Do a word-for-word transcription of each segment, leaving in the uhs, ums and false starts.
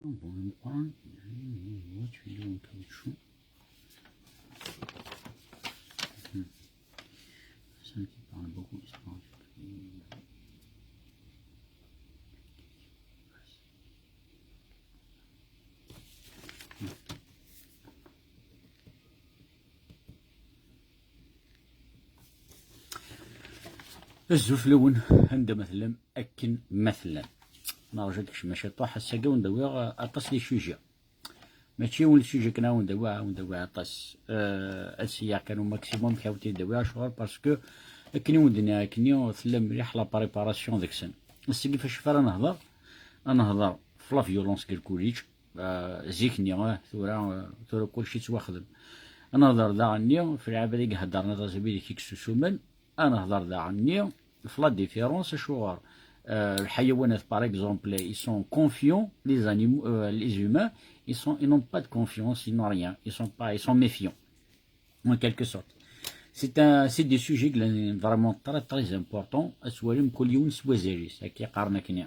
Bon, le courant, il y a une voiture en caoutchouc. Hmm. Ça qui parle beaucoup, ça parle. Azul fell-awen, anda ma tellam, akken ma tellam. Nerǧa ad kecmeɣ ciṭuḥ, ass-agi ur d-awiɣ, eh, aṭas n les sujets. Mačči yiwen le sujet kan ur d-awiɣ, ur d-awiɣ aṭas. Eh, ad ssiɣeɣ kan au maximum, kra ur d-awiɣ, acuɣer? Parce que akken i wen-d-nniɣ akkenni, tella mliḥ la préparation deg-sen. Ass-agi f acu ara nehḍer? Ad nehḍer f la violence deg lkuliǧ. Eh, zik-nni, eh, tura, eh, tura kulci yettwaxdem. Ad nehḍer daɣen-nni f lɛibad i iheddren aṭas wid i k-yessusumen. Ad nehḍer daɣen-nni f la différence, acuɣer, eh, lḥayawanat, par exemple, ils sont confiants, les animaux, eh, les humains, ils sont, ils n'ont pas de confiance, ils n'ont rien, ils sont pas, ils sont méfiants, en quelque sorte. C'est un, c'est des sujets qui sont vraiment très, très importants. Ad twalim kul yiwen s wazal-is, akka i qqaren akkenni.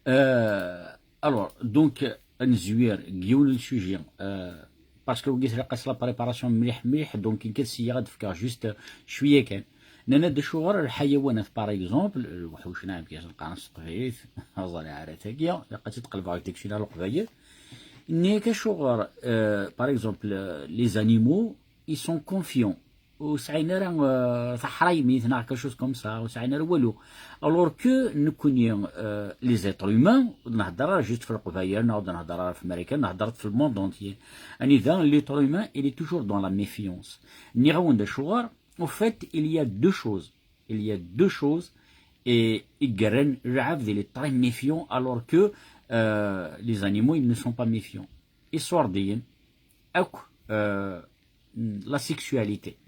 Euh, alors, donc, ad nezwir deg yiwen n sujet, euh, parce que wagi tlaq-as la préparation mliḥ mliḥ, donc nekk ad ssiɣeɣ ad d-fkeɣ juste cwiya kan. Nnan-d acuɣer lḥayawanat, par exemple, lewḥuc, neɣ amek i as-neqqar s teqbaylit, ẓriɣ ara tagi, ilaq ad tt-id-qelbeɣ deg dictionnaire n leqbayel. Nniɣ-ak acuɣer, euh, par exemple, euh, les animaux, ils sont confiants. Ur sɛin ara, euh, taḥraymit neɣ quelque chose comme ça, ur sɛin ara walu. Alors que nekkni, euh, les êtres humains, ur d-nhedder ara juste f Leqbayel, neɣ ur d-nhedder ara f Marikan, nhedder f le monde entier. Anida l'être humain, il est toujours dans la méfiance. Nniɣ-awen-d acuɣer, au fait, il y a deux choses. Il y a deux choses, et i yerran lɛebd, il est très méfiant, alors que, euh, les animaux, ils ne sont pas méfiants. Iṣurdiyen akk, euh, la sexualité,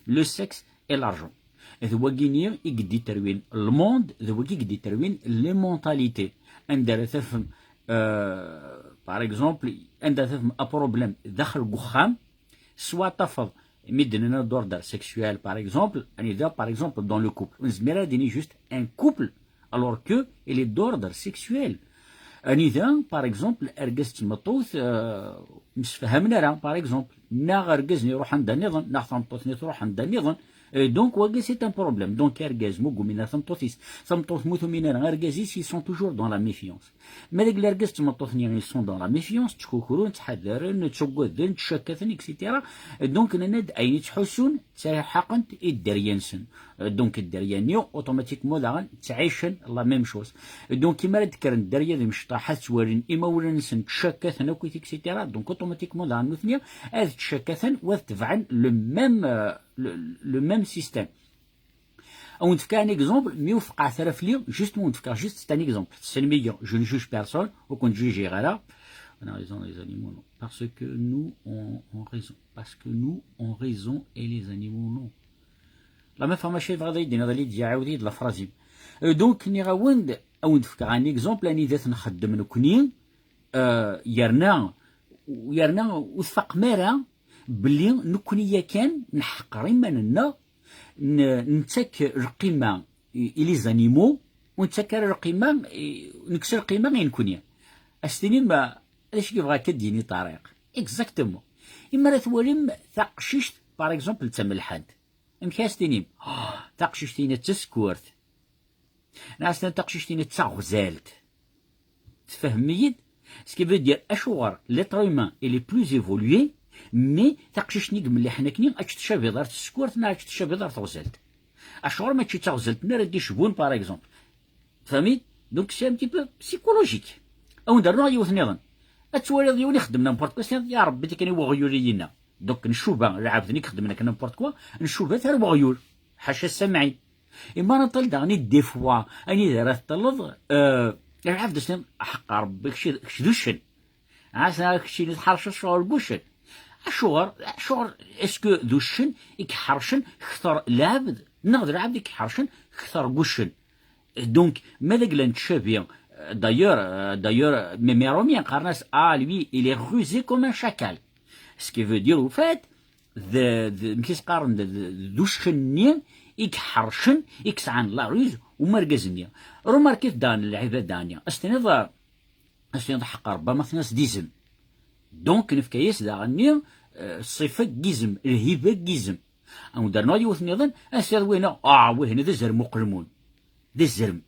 le sexe et l'argent. D wagini i yediterwin le monde, d wagi i yediterwin les mentalités. Anda ara tafem, euh, par exemple, anda ara tafem un problème daxel n uxxam, soit tafeḍ mi d-nenna d'ordre sexuel, par exemple, anida, par exemple, dans le couple. Nezmer ad d-nini juste un couple, alors que il est d'ordre sexuel. Anida, par exemple, argaz d tmeṭṭut, euh, msefhamen ara, par exemple, neɣ argaz-nni iruḥ anda nniḍen, neɣ tameṭṭut-nni truḥ anda nniḍen. Euh, donc, wagi, c'est un problème. Donc, argaz, mu yumin ara tameṭṭut-is, tameṭṭut, mu tumin ara argaz-is, ils sont toujours dans la méfiance. Ma deg l'argaz d tmeṭṭut-nni, ils sont dans la méfiance, ttkukrun, ttḥadaren, ttuggaden, ttcakkaten, et cetera. Donc, nenna-d ayen i ttḥussun, ttlaḥaqent i dderya-nsen. Donc, dderya-nni, automatiquement, daɣen, ttɛicen la même chose. Donc, imi ara d-kkren dderya d imecṭaḥ, ad ttwalin imawlan-nsen ttcakkaten akk, et cetera. Donc, automatiquement, daɣen, nutni, ad ttcakkaten, u ad tebɛen le même, euh, le, le même système. Ad wen-d-fkeɣ un exemple, mi ur tfeqqɛet ara fell-i, juste ma wen-d-fkeɣ juste, c'est un exemple. Tessnem-iyi, je ne juge personne, ur ken-jujiɣ ara. On a raison, les animaux, non. Parce que nous, on, on raison. Parce que nous, on raison et les animaux, non. La même façon, mačči tebɣiḍ ad yi-d-tiniḍ, ad yi-d-tɛawdeḍ la phrase-im. Euh, donc, nniɣ-awen-d, ad wen-d-fkeɣ un exemple, anida t-nxeddem nekkni, euh, yerna, yerna ur tfaqem ara belli nekkni yakan nḥeqqer iman-nneɣ, n-, nettak lqima i, i les animaux, ur nettak ara lqima i, nekkes lqima i nekkni. Ad s-tinim, ah, d acu i yebɣa akka d-yini Ṭariq? Exactement. Imi ara twalim taqcict, par exemple, d tamelḥant, amek ara s-tinim? Ah, taqcict-ina d tasekkurt. Neɣ ad s-tiniḍ taqcict-ina d taɣzalt. Tfehmem-iyi-d? Ce qui veut dire, acuɣer l'être humain, il est plus évolué, mais taqcict-nni i imelliḥen akkenni, ad tt-tcabiḍ ar tsekkurt, neɣ ad tt-tcabiḍ ar teɣzalt. Acuɣer mačči d taɣzalt-nni ara d-icbun, par exemple? Tfehmem-iyi-d? Donc, c'est un petit peu psychologique. Ad wen-d-rnuɣ yiwet nniḍen. Ad twaliḍ yiwen ixeddem n'importe quoi, s-tiniḍ, ya Rebbi, tikan i weɣyul i yenna. Donc, ncuba, lɛebd-nni ixeddmen akken n'importe quoi, ncuba-t ar weɣyul. Ḥaca samɛin. Imi ara neṭṭal daɣen i des fois, anida ara teṭṭaleḍ, euh, lɛebd s-tiniḍ, ḥeqqa Rebbi, kečč, kečč d uccen. Ɛasa keččini tḥerceḍ ccɣel n wuccen. Acuɣer, acuɣer, est-ce que d uccen i iḥercen kter lɛebd, neɣ d lɛebd i iḥercen kter n wuccen? Donc, ma d agla n ttcabi, euh, d'ailleurs, euh, d'ailleurs, même les Romains qqaren-as, ah, lui, il est rusé comme un chacal. Ce qui veut dire, au fait, d, d, amek i s-qqaren, d, d, d uccen-nni i iḥercen, i yesɛan la ruse, um urgaz-nni. Remarquez-t daɣen lɛibad-nni. Ad s-tiniḍ, euh, as-tiniḍ ḥeqq Rebbi ama tiniḍ d izem. Donc nefka-yas daɣenni ṣṣifa n yizem, lhiba n yizem. Ad wen-d-rnuɣ yiwet nniḍen, as-tiniḍ win-a, ah, wihin d azrem uqelmun. D azrem.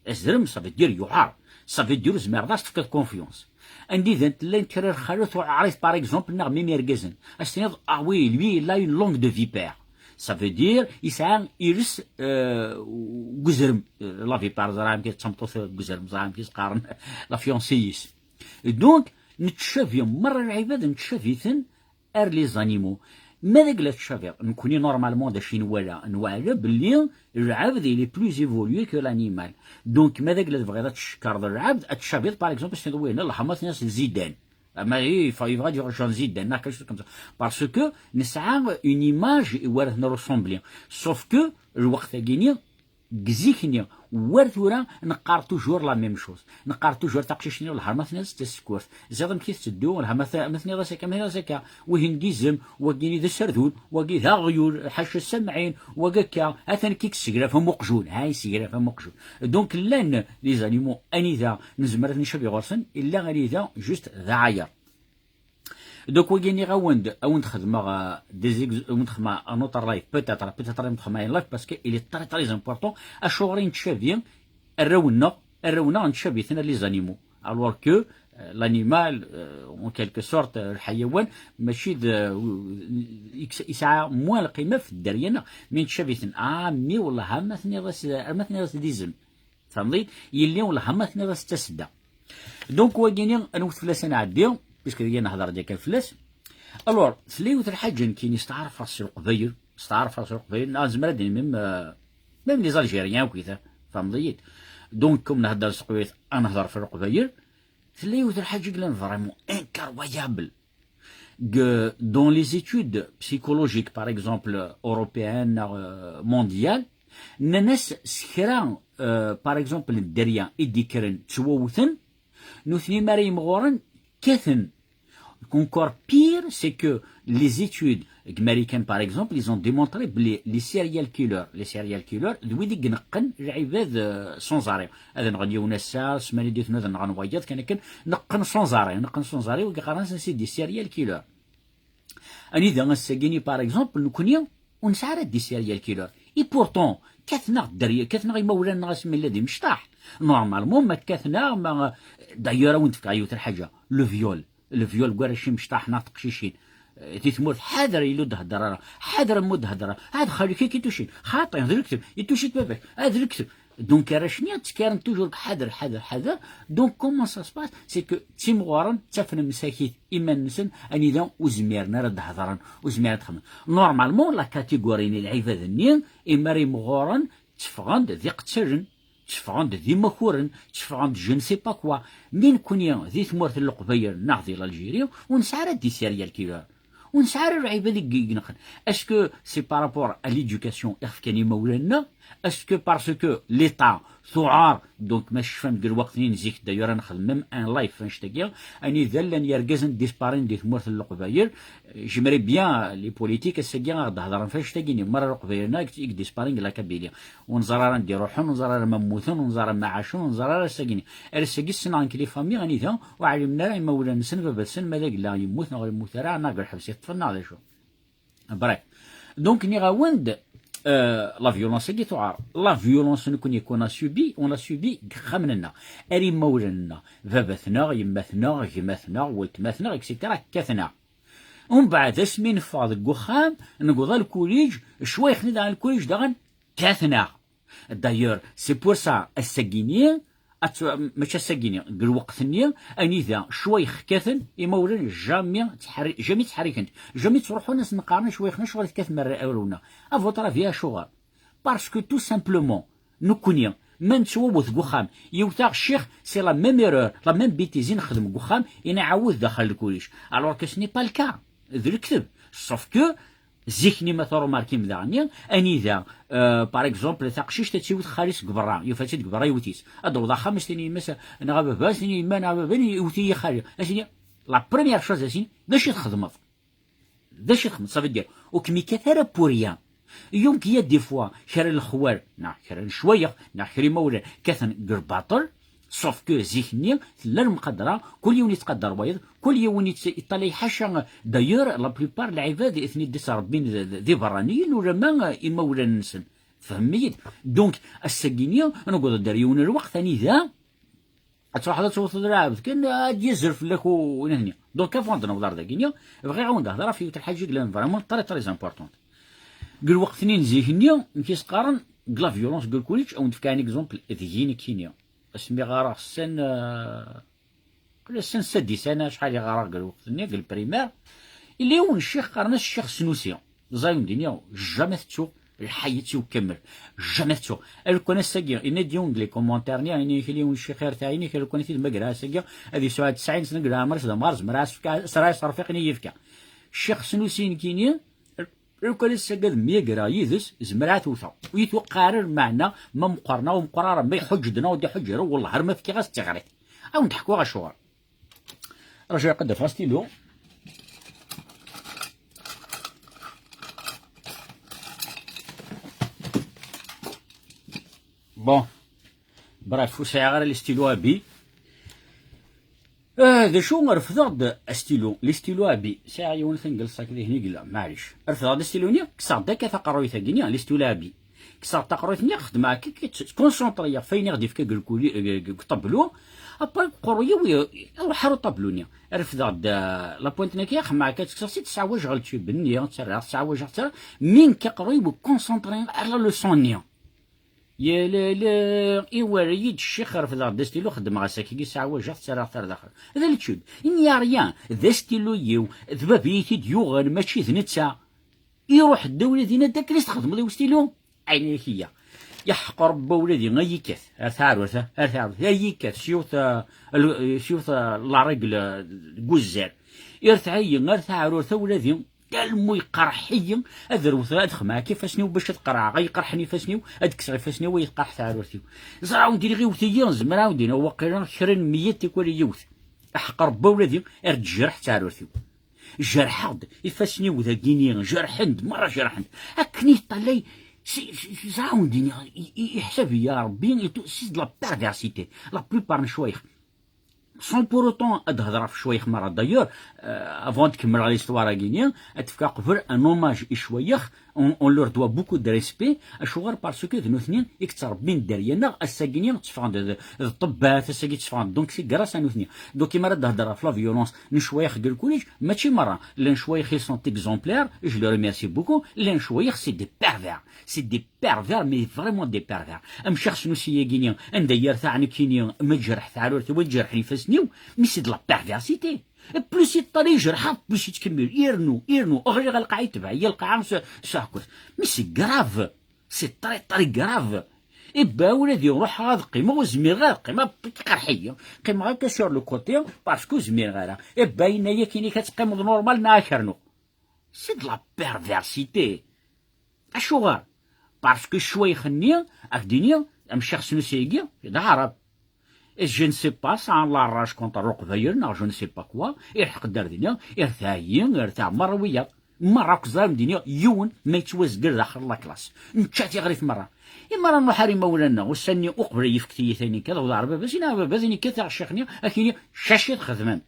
Azrem, ça veut dire yuɛer. Ça veut dire ur zmireḍ ad s-tefkeḍ confiance. Anda i d llant kra n lxalat uɛrit, par exemple, neɣ même irgazen. As-tiniḍ, ah oui, lui, il a une langue de vipère. Ça veut dire, yesɛa iles n uzrem. La vipère, ẓriɣ amek i d tameṭṭut n uzrem, ẓriɣ amek i s-qqaren, la fiancée-is. Donc, nettcabi merra lɛibad, nettcabi-ten ar les animaux. Ma d agla tcabiḍ, nekkni normalement d acu i nwala? Nwala belli lɛebd il est plus évolué que l'animal. Donc ma d agla tebɣiḍ ad tcekkreḍ lɛebd, ad tcabiḍ par exemple s-tiniḍ win, lḥerma tenniḍ-as d Zidane. Ama i fa yebɣa ad yuɣal Zidane, neɣ quelque chose comme ça. Parce que nesɛa une image i wara t-nressembli. Sauf que lweqt-agi-ni deg zik-nni war tura neqqar toujours la même chose. Neqqar toujours taqcict-nni lḥerma tenniḍ-as d tasekkurt. Ziɣ amek i tetteddu, lḥerma ma tenniḍ-as akka, ma tenniḍ-as akka. Wihin d izem, wagini d aserdun, wagi d aɣyul, ḥaca samɛin, wagi akka, atan ki yessegraf am uqjun, ha yessegraf am uqjun. Donc llan les animaux anida nezmer ad ncabi ɣur-sen, illa anida juste d aɛayer. Donc wagi nniɣ-awen-d, ad wen-d-xedmeɣ, euh, des ex-, ad wen-d-xedmeɣ un autre live, peut-être, peut-être ad wen-d-xedmeɣ un live parce que il est très très important. Acuɣer i nettcabi arraw-nneɣ, arraw-nneɣ nettcabi-ten ar les animaux, alors que euh, l'animal, euh, en quelque sorte, euh, lḥayawan, mačči d, euh, yesɛa moins lqima f dderya-nneɣ, mi nettcabi-ten, ah, mmi, wellah, ama tenniḍ-as, ama tenniḍ-as d izem. Tfehmeḍ-iyi? Yelli, wellah, ama tenniḍ-as d tasedda. Donc wagini ad nwet fell-as ad nɛeddi, puisque dagi nehder-d yakan fell-as. Alors tella yiwet lḥaǧa nekkini steɛrfeɣ s leqbayel, steɛrfeɣ s leqbayel, neɣ nezmer ad d-nini même, euh, même les Algériens akkit, tfehmeḍ-iyi-d. Donc comme nhedder s teqbaylit, ad nehder f leqbayel. Tella yiwet lḥaǧa i yellan vraiment incroyable. Dans les études psychologiques, par exemple, européennes, euh, mondiales, nnan-as s kra, euh, par exemple, n dderya i d-ikkren ttwawten, nutni mi ara yimɣuren kkaten. Encore pire, c'est que les études deg Marikan, par exemple, ils ont démontré belli les serial killers, les serial killers, d wid i ineqqen lɛibad, euh, s unẓar. Ad nɣen yiwen ass-a, ssmana i d-iten ad nɣen wayeḍ, kan akken neqqen s unẓar, neqqen s unẓar, wigi qqaren-asen c'est des serial killers. Anida ass-agi-ni, par exemple, nekkni ur nesɛi ara des serial killers. Et pourtant, kkaten-aɣ dderya, kkaten-aɣ imawlan-nneɣ asmi nella d imecṭaḥ. Normalement, ma kkaten-aɣ, ma, d'ailleurs, ad wen-d-fkeɣ yiwet lḥaǧa, le viol. Le viol n warrac imecṭaḥ neɣ teqcicin, eh, di tmurt, ḥader yella ur d-hedder ara, ḥader ma ur d-hedder ara, ad xali-k i k-itucin, xaṭi, d lekdeb, ituci-k baba-k, ah, d lekdeb. Donc arrac-nni ttekkaren toujours ḥader, ḥader, ḥader. Donc comment ça se passe? C'est que ttimɣuren, ttafen msakit iman-nsen, anida ur zmiren ara ad d-hedren, ur zmiren ad xedmen. Normalement, la catégorie n lɛibad-nni, imi ara imɣuren, tteffɣen-d d iqettalen, tteffɣen-d d imakuren, tteffɣen-d je ne sais pas quoi. Mi nekkni di tmurt n Leqbayel neɣ di l'Algérie, ur nesɛi ara des serial killers. Ur nesɛi ara lɛibad i ineqqen. Est-ce que c'est par rapport à l'éducation i ɣ-fkan imawlan-nneɣ? Est-ce que parce que l'État tuɛer, donc ma tecfam deg lweqt-nni n zik, d'ailleurs ad nexdem même un live f annect-agi, anida llan yergazen disparen di tmurt n Leqbayel, j'aimerais bien les politiques ass-agi ad ɣ-d-hedren f annect-agi-nni, mara Leqbayel-nneɣ i yeddisparen deg la Kabylie. Ur neẓri ara anda iruḥen, ur neẓri ara ma mmuten, ur neẓri ara ma ɛacen, ur neẓri ara ass-agi-nni. Ar ass-agi ssneɣ nekk les familles anida ur ɛlimen ara imawlan-nsen, baba-tsen, ma d agella yemmut neɣ ur yemmut ara, neɣ deg lḥebs i ṭṭfen neɣ d acu. Bref. Donc nniɣ-awen-d, euh, la violence-agi tuɛer. La violence nekkni qu'on a subi, on l'a subi deg ixxamen-nneɣ. Ar imawlan-nneɣ, baba-tneɣ, yemma-tneɣ, gma-tneɣ, weltma-tneɣ, et cetera, kkaten-aɣ. Umbeɛd asmi neffeɣ deg uxxam, newweḍ alkulij, ccwayexni daɣen alkulij daɣen kkaten-aɣ. D'ailleurs, c'est pour ça, ass-agi-ni, mačči ass-agi-ni, deg lweqt-nni, anida ccwayexni kkaten, imawlan jamais ttḥerri-, jamais ttḥerriken-d, jamais ttruḥun ad sen-qqaren ccwayexni acuɣer i tekkatem arraw-nneɣ. À votre avis, acuɣer? Parce que tout simplement, nekkni, ma nettwawet deg uxxam, yewwet-aɣ ccix, c'est la même erreur, la même bêtise i nexdem deg uxxam, i nɛawed daxel lkulij. Alors que ce n'est pas le cas. D lekdeb. Sauf que, zik-nni ma tṛumarkim daɣenni, anida, euh, par exemple, taqcict ad tiwet xali-s deg berra, yufa-tt-id deg berra, yewwet-itt. Ad d-tewweḍ axxam, ad s-tini yemma-s, neɣ a baba, ad s-tini yemma, neɣ a baba, yewwet-iyi xali. Ad s-tini, la première chose, ad s-tini, d acu i txedmeḍ? D acu i txedmeḍ? Ça veut dire, ur kem-ikkat ara pour rien. Donc, il y a des fois, kra n lexwal, neɣ kra n ccwayex, neɣ kra imawlan, kkaten deg lbaṭel, Sauf que zik-nni tella lemqadra, kul yiwen yettqadar wayeḍ, kul yiwen yett-, yeṭṭalay ḥaca. D'ailleurs, la plupart n lɛibad i ten-id-ittrebbin d, d, d iberraniyen, ulamma imawlan-nsen. Tfehmem-iyi-d? Donc, ass-agi-nni, newweḍ-d ar yiwen n lweqt anida ad truḥeḍ ad tewteḍ lɛebd kan, ad d-yazzel fell-ak u-, unehni. Donc, avant de newweḍ ar dagi-nni, bɣiɣ ad wen-d-hedreɣ ɣef yiwet n lḥaǧa i yellan vraiment très, très importante. Deg lweqt-nni n zik-nni, nekk i s-qqaren deg la violence deg lkuliǧ, ad wen-d-fkeɣ un exemple deg-i nekkini. Asmi ɣareɣ ssan, euh, qbel ssan sadis, ana acḥal i ɣareɣ deg lweqt-nni, deg lprimaire, yella yiwen n ccix qqaren-as Ccix Snusi. Ẓer awen-d-iniɣ, jamais tettuɣ, lḥayet-iw kamel, jamais tettuɣ. Alukan ass-agi, yenna-d yiwen deg les commentaires-nni, ini-ak yiwen n ccix ar taɛini, alukan i t-id-magraɣ ass-agi, ad yesɛu tesɛin sna deg leɛmer-is d amɣar, zemreɣ ad s-fkeɣ, sra yesserfiq ini yefka. Ccix Snusi nekkini, lukan ass-agi ad myagreɣ yid-s, zemreɣ ad t-wteɣ. Ur yi-tewqeɛ ara lmeɛna, ma meqqer neɣ ur meqqer ara, ma iḥuǧǧ-d neɣ ur d-iḥuǧǧ ara, wellah, arma fkiɣ-as d tiɣrit. Ad wen-d-ḥkuɣ acuɣer. Rajaɣ ad d-afeɣ astilu. Bon. Bref, ur sɛiɣ ara les stylos à billes. Ah, d acu, refdeɣ-d astilu, les stylos à billes. Sɛiɣ yiwen tangelṣt akked ihin i yella, maɛlic. Refdeɣ-d astilu-nni, kkseɣ-d akka taqerruyt-agi-nni, les stylos à billes. Kkseɣ-d taqerruyt-nni, xedmeɣ akka, akka, ttkonsentriyeɣ ɣef ayen i ɣ-d-ifka deg lkuli, deg, deg uṭablu. Après, aqerruy-iw i-, iruḥ ar uṭablu-nni. Refdeɣ-d, ah, la pointe-nni akka, xedmeɣ akka, ttekkseɣ-tt-id, ttɛawajeɣ le tube-nni, ttarraɣ, ttɛawajeɣ, ttarraɣ. Mi nekk aqerruy-iw concentré ala le son-nni. Yalala, iwerra-yi-d ccix, refdeɣ-d astilu, xeddmeɣ-as akkagi, ttɛawajeɣ-t, ttarraɣ-t ar daxel. D le tube. Il n'y a rien. D astilu-iw. D baba i t-id-yuɣen, mačči d netta. Iruḥ ddaw ula d inna-d akken i s-txedmeḍ i ustilu. Ɛini-k-iya. Yeḥqer Rebbi ula d ay yekkat. Ar taɛrurt, ar taɛrurt. Ay yekkat. S yiwet, eh, l-, s yiwet, eh, la règle, eh, deg uzzal. Irtɛ-iyi ar taɛrurt ula d Almu yeqreḥ-iyi ad rewteɣ, ad xemɛeɣ ifassen-iw bac ad qerɛeɣ, ay qerḥen ifassen-iw, ad kkseɣ ifassen-iw, ay tqerḥ teɛrurt-iw. Ẓer awen-d-iniɣ iwet-iyi, zemreɣ awen-d-iniɣ waqila kra n meyya tikwal i yiwet. Aḥeqq Rebbi ula d ay ar d-tejreḥ teɛrurt-iw. Jerḥeɣ-d ifassen-iw dagini, jerḥen-d, merra jerḥen-d. Akken i yeṭṭalay, si, si, si, ẓer awen-d-iniɣ, i, i, iḥsab-iyi Rebbi, i tu-, c'est de la perversité. La plupart n ccwayex. Sans pour autant ad hedreɣ ɣef ccwayex merra. D'ailleurs, euh, avant ad kemmleɣ l'histoire-agi-nni, ad d-fkeɣ qbel un hommage i ccwayex. On, on leur doit beaucoup de respect. Acuɣer? Parce que d nutni i yettrebbin dderya-nneɣ. Ass-agi-nni tteffɣen-d d, d ṭṭebbat, ass-agi tteffɣen-d. Donc c'est grâce à nutni. Donc imi ara d-hedreɣ ɣef la violence n ccwayex deg lkuliǧ, mačči merra. Llan ccwayex ils sont exemplaires, je les remercie beaucoup. Llan ccwayex c'est des pervers. C'est des pervers, mais vraiment des pervers. Am Ccix Snusi-agi-ni, anda yerta nekkini, ma jerḥ teɛrurt-iw, ad jerḥen ifassen-iw, mais c'est de la perversité. Plus yeṭṭalay jerḥeɣ, plus yettkemmil. Irnu, irnu, ɣliɣ lqaɛa, yetbeɛ-iyi lqaɛa s, s aɛekkaz. Mais c'est grave. C'est très, très grave. Ebba ula d ruḥeɣ ad qqimeɣ, ur zmireɣ ad qqimeɣ, qerḥ-iyi. Qqimeɣ akka sur le côté, parce que ur zmireɣ ara. Ebba yenna-yak inik ad teqqimeḍ normal neɣ ad k-rnuɣ. C'est de la perversité. Acuɣer? Parce que ccwayex-nni, ad k-d-iniɣ, am Ccix Snusi-agi, d aɛrab. Et je ne sais pas, sɛan la rage contre Leqbayel, neɣ je ne sais pas quoi, ilḥeq-d ar dini, irta-yi, irta merra wiyaḍ. Merra akk ẓer am d-iniɣ, yiwen ma yettwazger daxel la classe. Nečča tiɣrit merra. Imi ara nruḥ ar imawlan-nneɣ, ussan-nni uqbel ad yefk tiyita-nni, ad aweḍ ɣer baba-s, iniɣ baba-s, ini kkateɣ ccix-nni, ad k-ini cac i txedmem.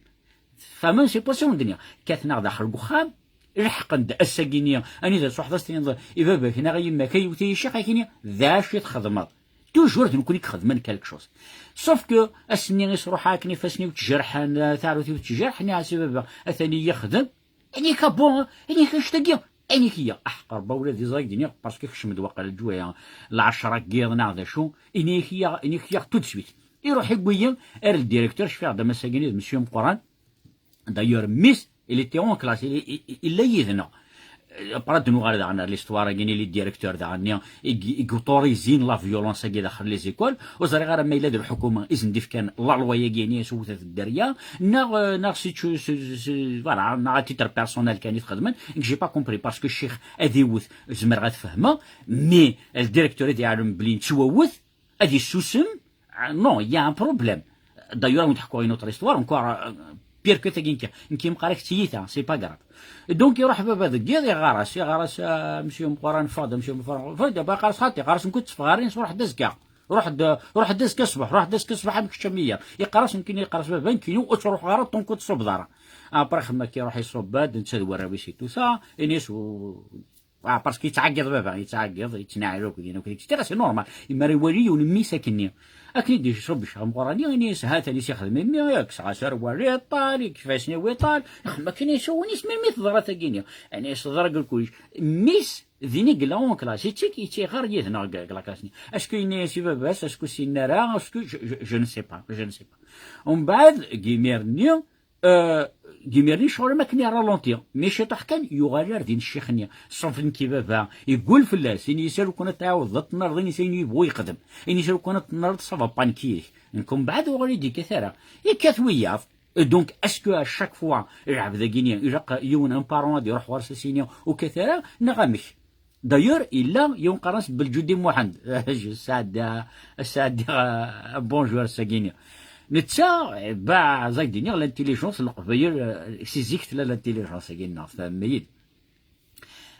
Tfehmem, c'est pour ça wen-d-nniɣ. Kkaten-aɣ daxel deg uxxam, leḥqen-d ass-agi-nni, anida truḥeḍ ad s-tiniḍ i baba-k neɣ i yemma-k, ay yewwet-iyi ccix, ad k-ini, d acu i txedmeḍ? Toujours d nekkni i ixedmen quelque chose. Sauf que ass-nni i s-ruḥeɣ akken ifassen-iw ttjerḥen, taɛrurt-iw tejreḥ, nniɣ-as i baba, atan i yi-yexdem, ini-k a bon, ini-k annect-agi, ini-k iya. Aḥeqq Rebbi ula d iẓra i k-d-iniɣ, parce que kecm-d waqila lǧuya, lɛecra n yiḍ neɣ d acu, ini-k iya, ini-k iya tout de suite. Iruḥ iwwi-yi ar le directeur, cfiɣ-d am ass-agi-nni d monsieur Meqqran, D'ailleurs, mmi-s, il était en classe, il, il, il, yella yid-neɣ. Après, ad nuɣal daɣen ar l'histoire-agi-nni, les directeurs daɣen-nni, i, i, i autorisent la violence-agi daxel les écoles. Ur ẓriɣ ara ma yella d lḥukuma i sen-d-ifkan la loi-agi-nni, s wwtet dderya, neɣ, euh, neɣ si, si, si, si, voilà, neɣ à titre personnel kan i t-xedmen. J'ai pas compris, parce que ccix ad iwwet, zemreɣ ad fehmeɣ, mais le directeur ad iɛlem belli nettwawwet, ad yessusem, ah, non, il y a un problème. D'ailleurs, ad wen-d-ḥkuɣ une autre histoire, encore, euh, pire que tagi, nekk, nekk yemqar-ak d tiyita, c'est pas grave. Donc, iruḥ baba deg yiḍ, iɣar-as, iɣar-as, ah, monsieur Meqqran, ffeɣ-d, monsieur Meqqran, ffeɣ-d, baba, iqqar-as, xaṭi, iqqar-as, nekk ur tteffɣeɣ ara, ruḥ-d azekka. Ruḥ-d, ruḥ-d azekka ṣṣbeḥ, ruḥ-d azekka ṣṣbeḥ, am kečč am wiyaḍ. Yeqqar-as nekkini, yeqqar-as baba, nekkini ur ttruḥeɣ ara tant que tṣubbeḍ ara. Après, xedma-k iruḥ iṣubb-d, netta d warraw-is et tout ça, ini-as u-, ah, parce que yettɛeggiḍ baba, yettɛeggiḍ, yettnaɛel akk din akk, et cetera. C'est normal. Imi ara iwali yiwen mmi-s akkenni. Akken i d-iṣubb ccɣem ɣur-ani, ini-as, ha-t-an i s-ixdem mmi, yekkes-as aserwal iṭal, yekfa-as-n wiṭal, xedma-k ini-as, win-is, melmi teḍra tagini? Ini-as, teḍra deg lkulij. Mmi-s, din i yella en classe, yettak, yettiɣar yid-neɣ deg, deg la classe-nni. Acku yenna-yas i baba-s, acku s-yenna ara, acku je, je, je ne sais pas, je ne sais pas. Umbeɛd, deg imir-nni, euh, deg imir-nni, ccɣel am akken i ralenti, mi ciṭuḥ kan, yuɣal ar din ccix-nni, ṣṣenf nekk i baba, yeggul fell-as, ini-as, lukan ad tɛawdeḍ ad tennaleḍ, ini-as, ayen yebɣu yexdem, ini-as, lukan ad tennaleḍ, ça va pas nekk yid-k. Nekk umbeɛd uɣal i d-yekkat ara. Yekkat wiyaḍ. Et donc, est-ce que à chaque fois, lɛebd-agi-nni, ilaq yiwen, un parent ad iruḥ ɣur-s ad s-yini, ur kkat ara, neɣ amek? D'ailleurs, yella yiwen qqaren-as Beljudi Muḥend. Je sɛeddi, sɛeddi, euh, bonjour ass-agi-nni. Netta, eh, ba, ad ak-d-iniɣ, l'intelligence n Leqbayel, euh, si zik tella l'intelligence-agi-nneɣ, tfehmem-iyi-d?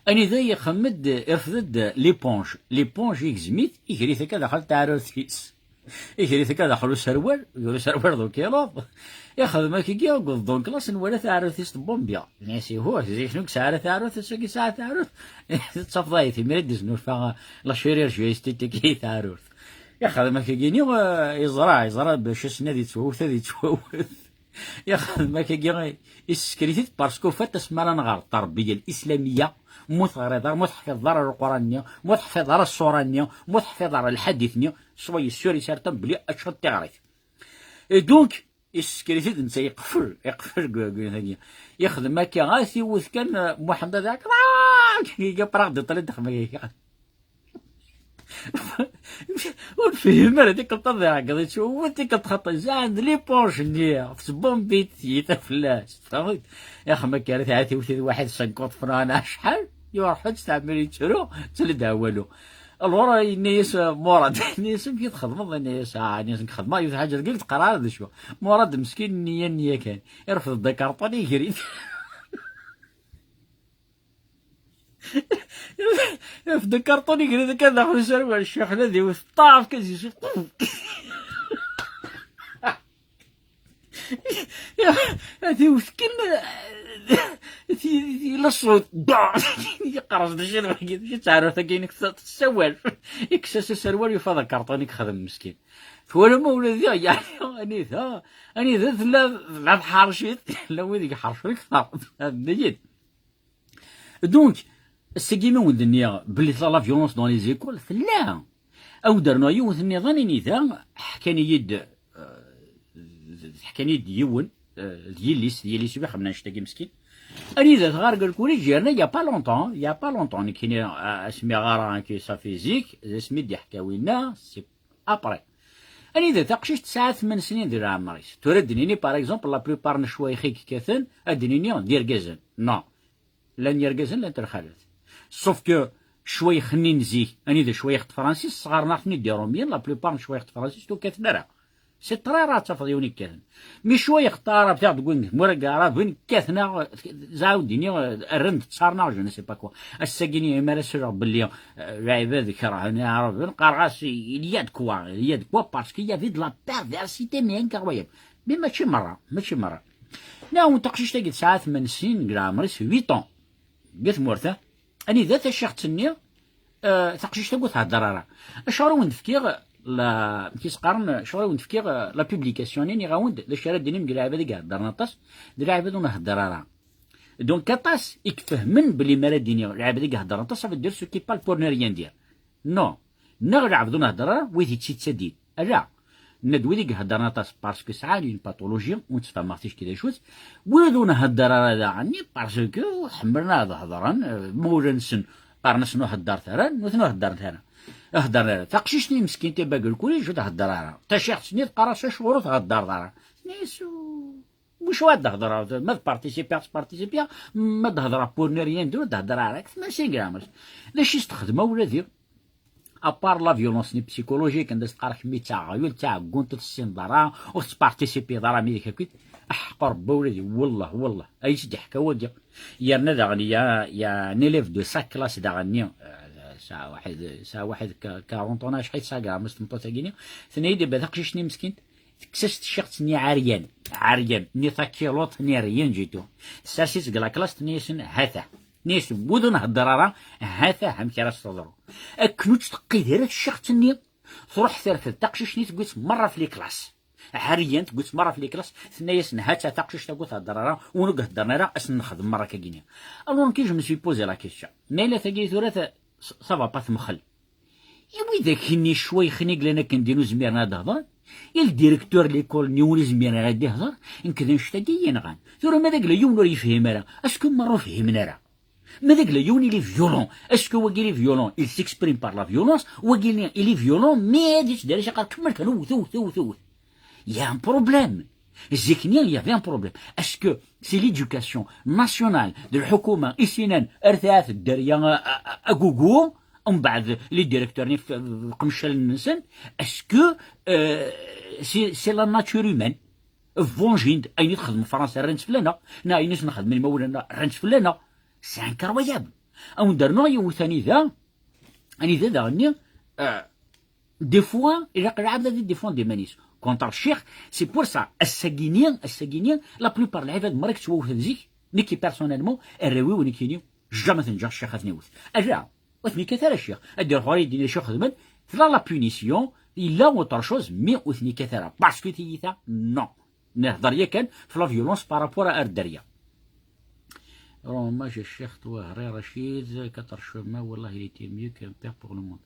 Anida yexdem-d, irfed-d l'éponge. L'éponge, igzem-it, iger-it akka daxel taɛrurt-is. Iger-it akka daxel userwal, iger userwal d ukiluḍ. Ixdem akkagi, deg uḍeḍḍu n classe, nwala taɛrurt-is tbumbi. Nniɣ-as, ihuh, zik nekk sɛiɣ ara taɛrurt, ass-agi sɛiɣ taɛrurt. Tettafeḍ-iyi-t, imir i d-iznulfa la chirurgie esthétique i taɛrurt. Ixdem akkagi-ni, eh, iẓra, iẓra bac ass-nni ad yettwawet, ad yettwawet. Ixdem akkagi, issesker-it-id, parce qu'au fait, asmi ara nɣer ttṛebbiya l-islamiyya, mu teɣriḍ ara, mu teḥfiḍeḍ ara Leqran-nni, mu teḥfiḍeḍ ara ṣṣura-nni, mu teḥfiḍeḍ ara lḥadit-nni, soyez sûr et certain belli ad teččeḍ tiɣrit. Et donc, issesker-it-id, netta yeqfel, yeqfel deg, deg, deg, ixdem akka, ad t-iwet kan, eh, Muḥend ad iɛekkeḍ, ah! Iga praɣ d iṭel i d-ixdem. Ur nefhim ara, tikkelt ad iɛeggeḍ yettwawet, tikkelt xaṭi. Zɛan d l'éponge-nni, tettbumbit tyita fell-as. Tfehmeḍ? Ixdem akka ara tɛad tiwti d waḥid cinquante francs neɣ acḥal, yuɣ lḥeǧ, teɛmel yettru, tella-d awal. Alors, yenna-yas, euh, Murad, yenna-yas, amek i txedmeḍ? Yenna-yas, ah, yenna-yas, nekk xedmeɣ yiwet lḥaǧa deg teqrar d acu. Murad meskin, nniya, nniya kan. Irfed-d akarṭun, iger-it. Irfed akarṭun, iger-it kan daxel userwal, ccix, ad iwet ṭṭaf, kan yessu. Ad iwet kan, ti, ti, la ṣṣut. Yeqqers-d acu, acu teɛrurt-agi-inek tessawal. Yekkes-as aserwal, yufa d akarṭun i yexdem meskin. Twala ma ula diɣ, yeɛni, anida, anida tella, tella tḥercit, tella wid i iḥercen kter. Tfehmeḍ-iyi-d? Donc, ass-agi ma wen-d-nniɣ belli tella la violence dans les écoles, tella. Ad wen-d-rnuɣ yiwet nniḍen, anida ḥkan-iyi-d, euh, ḥkan-iyi-d yiwen, euh, d yelli-s, d yelli-s i ixedmen annect-agi meskin. Anida tɣar deg lkulij, yerna il y a pas longtemps, il y a pas longtemps, nekkini, euh, asmi ɣareɣ, ça fait zik, d asmi d-iḥka winna, c'est après. Anida taqcict tesɛa tmen snin di leɛmer-is. Tura ad d-nini, par exemple, la plupart n ccwayx i yekkaten, ad d-nini d irgazen. Non. Llan yergazen, llant lxalat. Sauf que ccwayx-nni n zik, anida ccwayx n tefransist, sɣaren-aɣ-ten-id irumyen, la plupart n ccwayx n tefransist ur kkaten ara. C'est très rare ad tafeḍ yiwen yekkaten. Mi ccwayx n taɛrabt, aɣ deg win n tmura n yeɛraben kkaten-aɣ, zɛawed-ini, rran-d, ttaren-aɣ, je ne sais pas quoi. Ass-agi-ni, imi ara ssutreɣ belli, euh, lɛibad kerhen iɛraben, qqareɣ-as, il y a de quoi, il y a de quoi, parce qu'il y avait de la perversité, mais incroyable. Mais mačči merra, mačči merra. Nniɣ-awen taqcict-agi tesɛa tmen snin deg leɛmer-is, huit ans. Deg tmurt-a, anida taciɣt-nni, euh, taqcict-agi ur thedder ara. Acuɣer i wen-d-fkiɣ la, amek i s-qqaren, acuɣer i wen-d-fkiɣ, euh, la publication-nni, nniɣ-awen-d d acu ara d-tinim deg lɛibad i iheddren aṭas, d lɛibad ur nhedder ara. Donc, aṭas i ifehmen belli mi ara d-iniɣ lɛibad i iheddren aṭas, ça veut dire ceux qui parlent pour ne rien dire. Non. Neɣ lɛebd ur nhedder ara, wid yettadin. Ala. Nenna-d wid i iheddren aṭas, parce que sɛan une pathologie, ur ttfehmeɣ ticki d acu-tt. Wid ur nhedder ara daɣen, parce que ḥemmlen ad hedren, euh, ma ula-nsen, qqaren-asen ur heddret ara, nutni ur heddren ara. Ur heddren ara. Taqcict-nni meskint, iba deg lkulij, ur thedder ara. Taciɣt-nni teqqar-as, acuɣer ur theddreḍ ara? Tenna-yas, wacu ad d-hedreɣ? Ma d participiɣ, s participiɣ, ma d-hedreɣ pour ne rien dire, ur d-hedreɣ ara. Kif ma singramers. D acu i s-texdem a wladi? À part la violence-nni psychologique, anda s-teqqar kemmi d taɣyult, d taɛeggunt, ur tessineḍ ara, ur tettparticipiḍ ara, mi d-kakit. Aḥeqq Rebbi a wladi, wellah, wellah. Ay s-d-iḥka wagi. Yerna daɣen, il y a, il y a un élève de sa classe daɣen-nni, euh, Sɛa waḥed, sɛa waḥed ka-, quarante ans, acḥal tesɛa gramas tmeṭṭut-agi-nni? Tenna-yi-d, "Iba taqcict-nni meskint, tekkes-as tcirt-nni ɛeryan, ɛeryan, ni takiluṭ, ni rien du tout." Tessers-itt deg la classe, tenna-yasen, "Hata." Tenna-yasen, "Wid ur nhedder ara, hata amek ara s-teḍru." Akken ur tt-teqqid ara tcirt-nni, truḥ terfed taqcict-nni, tewwi-tt merra f les classes. Ɛeryan, tewwi-tt merra f les classes, tenna-yasen, "Hata taqcict-agi ur thedder ara, win ur heddren ara, ad sen-nexdem merra akka-gini." Alors, nekki, je me suis posé la question. Ma yella tagi tura ta-, ça va pas temxel. I widak-nni ccwayexen i yellan akken din ur zmiren ad d-hedren, i le directeur n l'école-nni ur izmir ara ad d-ihder, nekk d annect-agi i yi-nɣan. Tura ma d agla yiwen ur yefhim ara, est-ce que merra ur fhimen ara? Ma d agla yiwen il est violent, est-ce que wagi il est violent, il s'exprime par la violence, wagi il est violent, mais ad yettdari caqar kemmel kan wwet, wwet, wwet, wwet. Il y a un problème. Zik-nni, il y avait un problème. Est-ce que c'est l'éducation nationale de lḥukuma i s-yennan ar taɛat dderya a, a, a, agugu, umbeɛd les directeurs-nni f-, f-, qemcalen-nsen, est-ce que, euh, c'est, c'est la nature humaine? Vengin-d, ayen i texdem Fransa rran-tt fell-aneɣ, neɣ ayen i s-nxedmen imawlan-nneɣ rran-tt fell-aneɣ. C'est incroyable. Awen-d-rnuɣ yiwet anida, anida daɣenni, euh, des fois, ilaq lɛebd ad idéfend iman-is. Contre ccix, c'est pour ça, ass-agi-ni, ass-agi-ni, la plupart n lɛibad merra i yettwawten zik, nekki personnellement, arraw-iw nekkini, jamais ad ten-ǧǧeɣ ccix ad ten-iwet. Ala, ur ten-ikkat ara ccix. Ad d-iruḥ ɣer yidin acu xedmen, tella la punition, yella autre chose, mais ur ten-ikkat ara. Parce que tiyita, non. Nehder yakan f la violence par rapport ar dderya. Hommage à Cheikh Touahri Rachid, quatre chemins, wallah, il était mieux qu'un père pour le monde.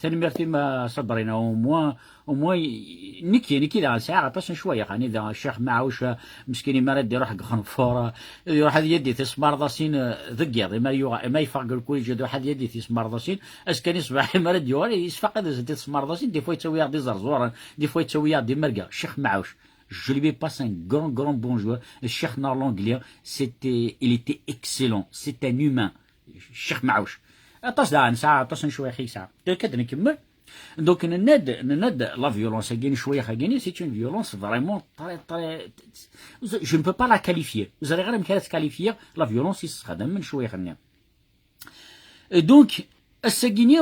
Tanemmirt-im a Sabrina, au moins, au moins, nekki, nekki daɣen sɛiɣ aṭas n ccwayex, anida Ccix Maɛuc, meskin, imi ara d-iruḥ deg uxenfur, iruḥ ad yadi tismarḍasin, eh, deg yiḍ, imi ara yuɣal, imi ara yeffeɣ deg lkulij, ad iruḥ ad yadi tismarḍasin, azekka-nni ṣṣbeḥ, imi ara d-yuɣal, yesfaq ad as-yadi tismarḍasin, des fois yettawi-yaɣ-d iẓerẓuren, des fois yettawi-yaɣ-d imerga, Ccix Maɛuc. Je lui passe un grand, grand bonjour. Cheikh Narlon Glia, c'était, il était excellent. C'est un humain. Cheikh Maouch. Aṭas daɣen nesɛa, aṭas n ccwayex i yesɛa. Donc, ad nkemmel. Donc, nenna-d, nenna-d, la violence-agi, ccwayex-agi, c'est une violence vraiment très, très, je ne peux pas la qualifier. Ur ẓriɣ ara amek ara tt-qualifier, la violence i s-sxedmen ccwayex-nni. Et donc, ass-agi-ni,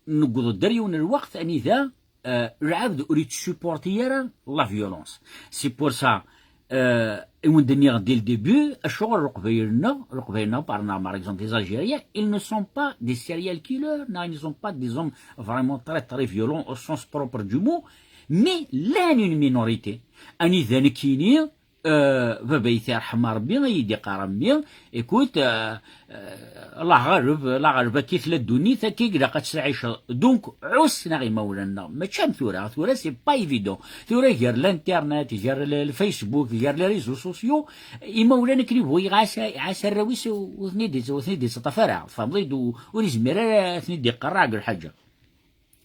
newweḍ-d ar yiwen n lweqt anida, euh, lɛebd ur yettsupporti ara la violence. C'est pour ça, euh, i wen-d-nniɣ dès le début, acuɣer Leqbayel-nneɣ, Leqbayel-nneɣ, par, par exemple, les Algériens, ils ne sont pas des serial killers, non, ils ne sont pas des hommes vraiment très, très violents au sens propre du mot, mais llan une minorité. Anida nekkini, euh, baba-k irḥem Rebbi, i yi-d-iqqar mmi, écoute, euh, euh, Allah ɣaleb, Allah ɣaleb, akka i tella ddunit, akka i ilaq ad tt-tɛiceḍ. Donc, ɛusseɣ imawlan-nneɣ, mačči am tura, tura c'est pas évident. Tura gar l'internet, gar le, le Facebook, gar les réseaux sociaux, imawlan akken ibɣu iɣas, iɛas arraw-is ur ten-id-, ur ten-id-ittaṭṭaf ara, tfehmeḍ-id, u-, ur izmir ara ad ten-id-iqerreɛ deg lḥaǧa.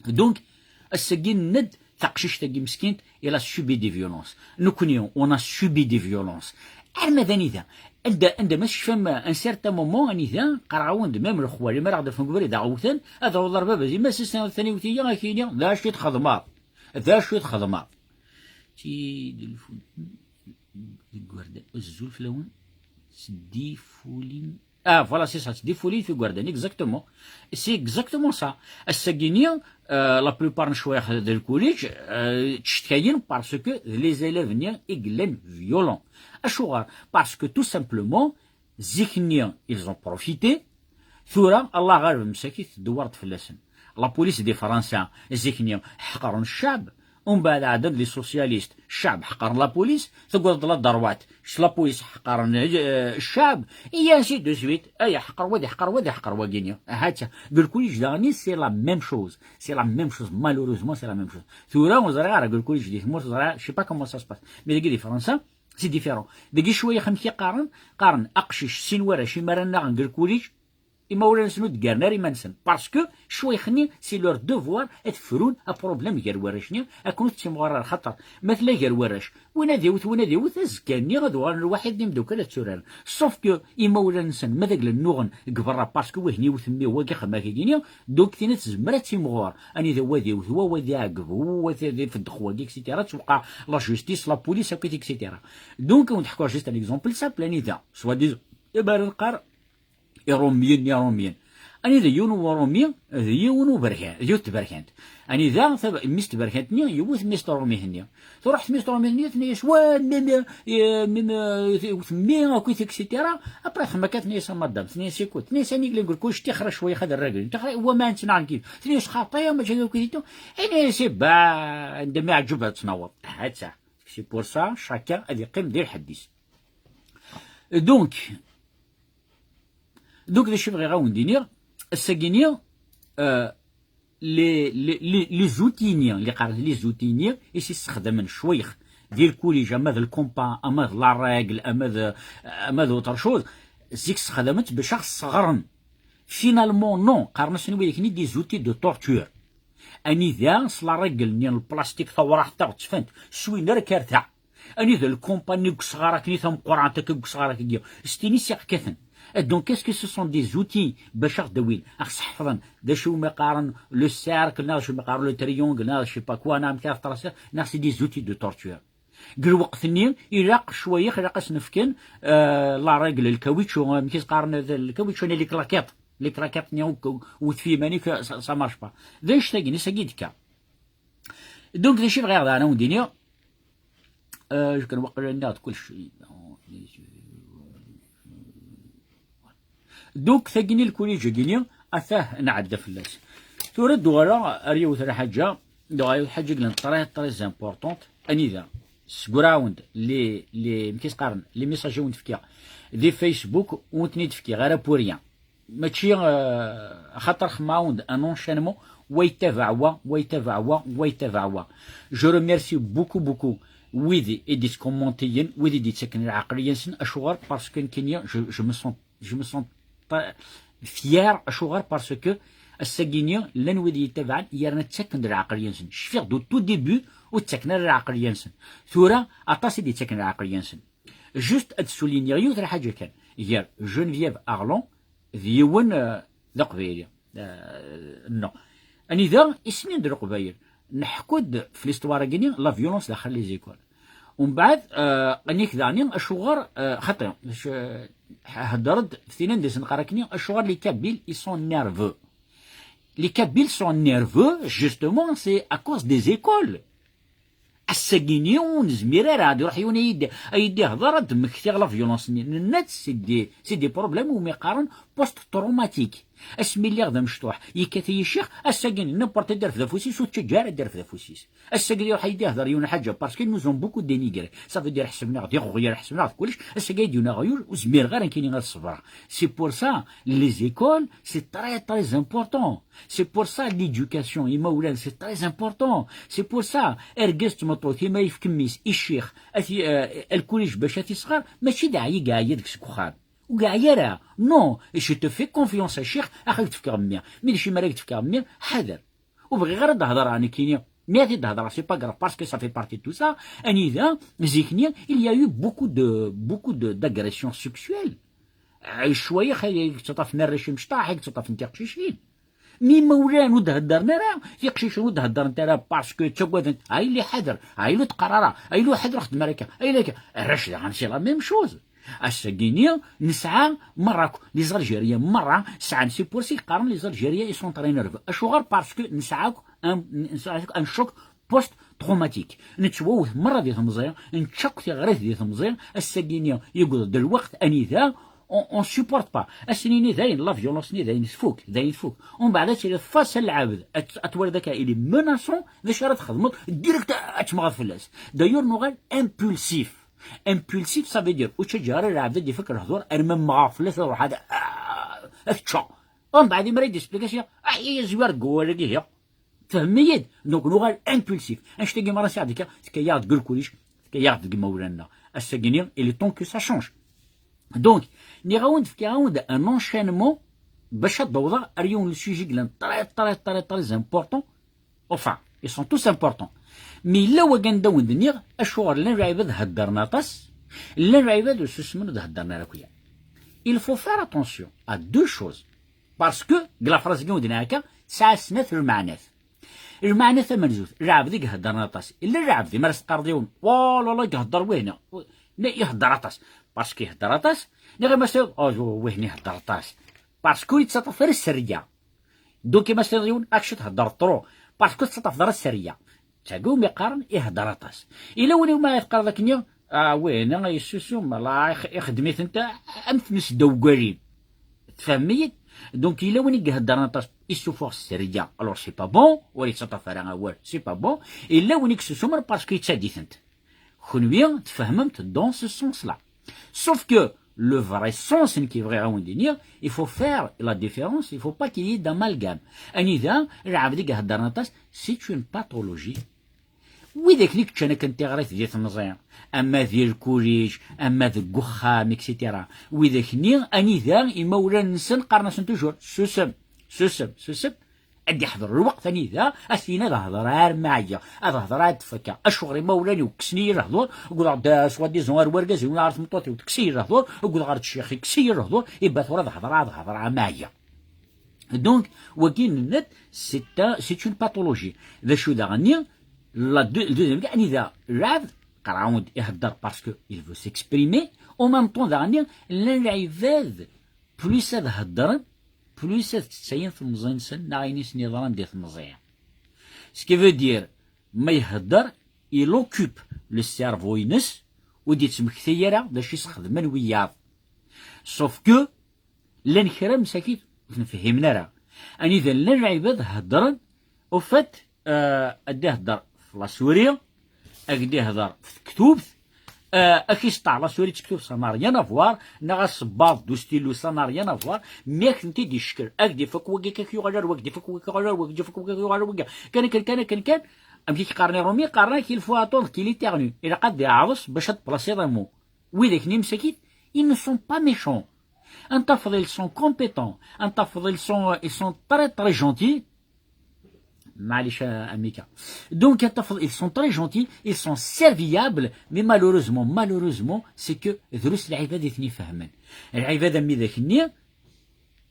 Donc, ass-agi nenna-d, taqcict-agi meskint, elle a subi des violences. Nekkni, on a subi des violences. Arma d anida, anda, anda ma tecfam, un certain moment, anida, qqareɣ-awen-d, même lexwal, mi ara ɣ-d-afen deg ubrid, ad ɣ-wten, ad awḍeɣ ɣer baba-s, yemma-s, ad taniwt-iyi, ad k-iniɣ, d acu i txedmeḍ? D acu i txedmeḍ? Ti-, deg lfu-, deg igerdan, azul fell-awen, s tifulin. Ah, voilà, c'est ça, c'est des folies de Guarden, exactement. C'est exactement ça. Ass-agi-ni, euh, la plupart n ccwayex d lkulij, euh, ttcetkayen parce que les élèves-nni i yellan violents. Acuɣer? Parce que tout simplement, zik-nni, ils ont profité. Tura, Allah ɣaleb, msakit, tdewwer-d fell-asen. La police di Fransa, zik-nni, ḥeqren ccɛeb. Umbeɛd ɛeddan-d les socialistes, ccɛeb ḥeqren la police, tewweḍ-d la droite, s la police ḥeqren, euh, ccɛeb, et ainsi de suite. Ay, ḥeqer wad, ḥeqer wad, ḥeqer wagini. Ahat, deg lkulij daɣen, c'est la même chose. C'est la même chose. Malheureusement, c'est la même chose. Tura, ur ẓriɣ ara, deg lkulij di tmurt, ẓriɣ, je sais pas comment ça se passe. Mais dagi di Fransa, c'est différent. Dagi ccwayex amek i qqaren, qqaren, aqcic, sin warrac, imi ara nnaɣen deg lkulij, imawlan-nsen ur d-ggaren ara iman-nsen. Parce que ccwayex-nni, c'est leur devoir ad frun aproblème gar warrac-nni, akken ur tettimɣur ara, xaṭer ma tella gar warrac, win ad iwet, win ad iwet, azekka-nni ad uɣalen lwaḥid d imdukal ad tturaren. Sauf que imawlan-nsen, ma d agla nnuɣen deg berra, parce que wihin iwet mmi, wagi xedmeɣ-ak-agi-nni, donc tin ad tezmer ad timɣur, anida wa ad iwet, wa, wa ad iɛeggeḍ, wa ad ifeddex wagi, et cetera, ad tewqeɛ la justice, la police, akkit, et cetera. Donc, ad wen-d-ḥkuɣ juste un exemple simple, anida, soi-disant, ibarren qqar, Iṛumyen, Iṛumyen. Anida yiwen uṛumi d yiwen uberkan, d yiwet tberkant. Anida tab-, mmi-s tberkant-nni yewwet mmi-s tṛumit-nni. Truḥ tmi-s tṛumit-nni, tenna-yas: "Wa, mmi, mmi, eh, mmi, mmi, eh, mmi, akk, et cetera" Après, txemma akka, tenna-yas: "A madame", tenna-yas: "Écoute", tenna-yas: "Ani glen gulkuc, tixra cwiya, xad rragel, tixra, wa ma nettnaɣ gif", tenna-yas: "Xaṭi, ma ǧaga akk, et tout", tenna-yas: "Eh ben, anda ma iɛǧeb ad tnaweḍ." Hatta. C'est pour ça, chacun ad yeqqim di lḥedd-is. Donc, donc, d acu bɣiɣ ad wen-d-iniɣ, ass-agi-ni, euh, les, les, les, les outils-nni, li qqaren les outils-nni, i s-issexdamen ccwayx di lkulij, ama d lkumpa, ama d la règle, ama d, ama d autre chose, zik ssexdamen-tt bac ad ɣ-sseɣren. Finalement, non, qqaren-asen i widak-nni des outils de torture. Anida s la règle-nni n lplastik tawraɣt taɣettfant, s win ara karta. Anida lkumpanni deg usɣar akken i tameqqrant akka deg usɣar akka, s tin i s-iɣ-kkaten. Donc, est-ce que ce sont des outils bac ad ɣ-d-awin, ad ɣ-sḥefḍen d acu umi qqaren le cercle, neɣ d acu umi qqaren le triangle, neɣ je sais pas quoi, neɣ amek ara teṭṭerṣiḍ, neɣ c'est des outils de torture? Deg lweqt-nni, ilaq cwayex, ilaq ad sen-fken, euh, la règle, lkawičču, amek i s-qqaren, lkawičču, neɣ les claquettes. Les claquettes-nni ur, ur tfi iman-ik, ça, ça marche pas. D annect-agi, s-agi d-tekka. Donc, d acu i bɣiɣ daɣen ad wen-d-iniɣ? Euh, kan waqila nniɣ-d kullec. Donc, tagini, lkulij-agini, atah nɛedda fell-as. Tura d-uɣaleɣ ar yiwet lḥaǧa, d-uɣaleɣ yiwet lḥaǧa yellan très, très importante. Anida, sgurawen-d les, les, amek i s-qqaren, les messages i wen-d-fkiɣ di Facebook, ur wen-ten-id-fkiɣ ara pour rien. Mačči, euh, axaṭer xemmawen-d un enchaînement, wa yettabaɛ wa, wa yettabaɛ wa, wa yettabaɛ wa. Je remercie beaucoup, beaucoup wid i d-yettkumantiyen, wid i d-yettaken lɛeqliya-nsen. Acuɣer? Parce que nekkini, je, je me sens, je me sens pas fier. Acuɣer? Parce que ass-agi-ni llan wid yettabaɛen yerna ttaken-d lɛeqliya-nsen. Cfiɣ-d au tout début ur ttaken ara lɛeqliya-nsen. Tura, aṭas i d-yettaken lɛeqliya-nsen. Juste ad souligniɣ yiwet lḥaǧa kan, gar Geneviève Arlon d yiwen, euh, d aqbayli. Euh, non. Anida i snin-d Leqbayel. Nḥekku-d f l'histoire-agi-ni, la violence daxel les écoles. Umbeɛd, euh, anik daɣni, acuɣer, euh, xaṭi, c-, hedder-d f tin anda i s-neqqar akkenni, acuɣer les Kabyles, ils sont nerveux. Les Kabyles sont nerveux, justement, c'est à cause des écoles. Ass-agi-ni ur nezmir ara ad iruḥ yiwen ad yi-d-, ad yi-d-ihder ad d-mmektiɣ la violence-nni. Nenna-tt, c'est des, c'est des problèmes umi qqaren post-traumatique. Asmi lliɣ d amecṭuḥ, yekkat-iyi ccix, ass-agi-ni n'importe ad d-irfed afus-is, ur ttaǧǧa ara ad d-irfed afus-is. Ass-agi iruḥ ad yi-d-ihder yiwen lḥaǧa, parce qu'ils nous ont beaucoup dénigrés. Ça veut dire ḥesben-aɣ d iɣyal, ḥesben-aɣ d kullec, ass-agi ad d-yiwen aɣyul, ur zmireɣ ara nekkini ad ṣebreɣ. C'est pour ça, les écoles, c'est très, très important. C'est pour ça l'éducation, imawlan, c'est très important. C'est pour ça, argaz d tmeṭṭut, imi yefka mmi-s i ccix, at-, euh, lkulij bac ad t-isɣer, mačči d aɛyi i yeɛya deg-s deg uxxam. Ur yeɛya ara. Non, je te fais confiance a ccix, ax ad k-d-fkeɣ mmi. Mi d acu mi ara k-d-fkeɣ mmi, ḥader. Ur bɣiɣ ara ad d-hedreɣ nekkini. Mi ad t-id-hedreɣ, c'est pas grave, parce que ça fait partie de tout ça. Anida, zik-nni, il y a eu beaucoup de, beaucoup de, d'agressions sexuelles. Ay, cwayex ay yettaṭṭafen arrac imecṭaḥ, ay yettaṭṭafen tiqcicin. Mi imawlan ur d-heddren ara, tiqcicin ur d-heddrent ara, parce que ttaggadent, ay li ḥader, ay li tqerrara, ay li ḥader xedmer akka, ay li akka. Arrac daɣen, c'est la même chose. Ass-agi-ni, nesɛa merra akk, les Algériens merra sɛan, c'est pour ça i qqaren les Algériens ils sont très nerveux. Acuɣer? Parce que nesɛa akk un, nesɛa akk un choc post-traumatique. Nettwawet merra di temẓi, nečča akk tiɣrit di temẓi, ass-agi-ni yewweḍ-d lweqt anida on, on supporte pas. Ass-nni dayen, la violence-nni dayen tfuk, dayen tfuk. Umbeɛd ad tiliḍ face à lɛebd, ad, ad twaliḍ akka il est menaçant, d acu ara txedmeḍ? Direct ad temmɣeḍ fell-as. D'ailleurs, nuɣal impulsif. Impulsif, ça veut dire, ur ttaǧǧa ara lɛebd ad d-ifak lehdur, arma mmɣeɣ fell-as, ad ruḥ ad, ah, ad t-ččeɣ. Umbeɛd, mi ara yi-d-explication, ah, ya, ya, zwir deg wawal-agi, ya. Tfehmem-iyi-d? Donc, nuɣal impulsif. Annect-agi merra sɛiɣ deg-, tekka-yaɣ-d deg lkulij, tekka-yaɣ-d deg imawlan-nneɣ. Ass-agi-ni, il est temps que ça change. Donc, nniɣ-awen-d, fkiɣ-awen-d un enchaînement bac ad d-awḍeɣ ar yiwen n sujet yellan très, très, très, très important. Enfin, ils sont tous importants. Mais yella wagan d awen-d-nniɣ, acuɣer llan lɛibad heddren aṭas, llan lɛibad ur susmen ur d-heddren ara akk-ya. Il faut faire attention à deux choses. Parce que, deg la phrase-agi wen-d-nniɣ akka, tesɛa snat lmeɛnat. Lmeɛna tamenzut, lɛebd i iheddren aṭas. Illa lɛebd, mi ara s-teqqareḍ yiwen, "Oh là là, ihedder wihna." Ne, ihedder aṭas. Parce que ihedder aṭas, niɣ ma s-tiniḍ, "Oh, wihni ihedder aṭas." Parce que ur yettaṭṭaf ara sserya. Donc, ma s-tiniḍ yiwen, ak-, thedder trop. Parce que ur tettaṭṭafeḍ ara sserya. Tagi umi qqaren ihedder aṭas. Yella win iwumi teqqareḍ akken, ah, win, ah, yessusum, la, ix-, ixdem-itent am tmes ddaw n walim. Tfehmem-iyi-d? Donc, yella win i iheddren aṭas, isuffeɣ sserya. Alors, c'est pas bon, ur yettaṭṭaf ara awal, c'est pas bon. Yella win i yessusumen parce que yettadi-tent. Kenwi tfehmem-t dans ce sens-là. Sauf que le vrai sens, nekk bɣiɣ ad wen-d-iniɣ, il faut faire la différence, il faut pas qu'il y ait d'amalgame. Anida, lɛebd i iheddren aṭas, c'est une pathologie. Widak i yeččan akken tiɣrit di temẓi, ama di lkulij, ama deg uxxam, et cetera. Widak-nni, anida imawlan-nsen qqaren-asen toujours, susem, susem, susem. Ad d-iḥḍer lweqt anida ad s-yini ad hedreɣ arma ɛyiɣ, ad hedreɣ ad d-fakkeɣ. Acuɣer imawlan-iw kksen-iyi lehdur, uggdeɣ-d, eh, swadizan ar wergaz-iw neɣ ar tmeṭṭut-iw tekkes-iyi lehdur, uggdeɣ ɣer ccix yekkes-iyi lehdur, iba tura ad hedreɣ, ad hedreɣ arma ɛyiɣ. Donc, wagi nenna-t, c'est un, c'est une pathologie. D acu daɣen-nni, la deux-, le deuxième cas, anida lɛebd, qqareɣ-awen-d ihedder parce que il veut s'exprimer, en même temps daɣen-nni, llan lɛibad, plus ad heddren, plus ad ttayen temẓi-nsen neɣ ayen i sen-yeḍran di temẓi. Ce qui veut dire, ma ihedder, il occupe le cerveau-ines, ur d-yettmektay ara d acu i s-xedmen wiyaḍ. Sauf que, llan kra msakit ur ten-fhimen ara. Anida llan lɛibad heddren, au fait, euh, ad d-ihedder f la souris, ad d-ihedder f tektubt, euh, ad k-iseṭṭeɛ la souris d tektubt, ça n'a rien à voir, neɣ asebbaḍ d ustilu, ça n'a rien à voir, mi ad k-tent-id-icekkel, ad k-d-ifak wagi, ad k-yuɣal ar wagi, ad k-d-ifak wagi, yuɣal ar wagi, yuɣal ar wagi, kan akken kan, akken kan, amek i k-qqaren iṛumi, qqaren-ak il faut attendre qu'il éternue, ilaq ad iɛḍes bac ad tplasiḍ un mot. Widak-nni msakit, ils ne sont pas méchants. Ad tafeḍ, ils sont compétents. Ad tafeḍ, ils sont, ils sont très, très gentils. Maɛlic, a, a Mika. Donc, ad tafeḍ, ils sont très gentils, ils sont serviables, mais malheureusement, malheureusement, c'est que drus lɛibad i ten-ifehmen. Lɛibad am widak-nni,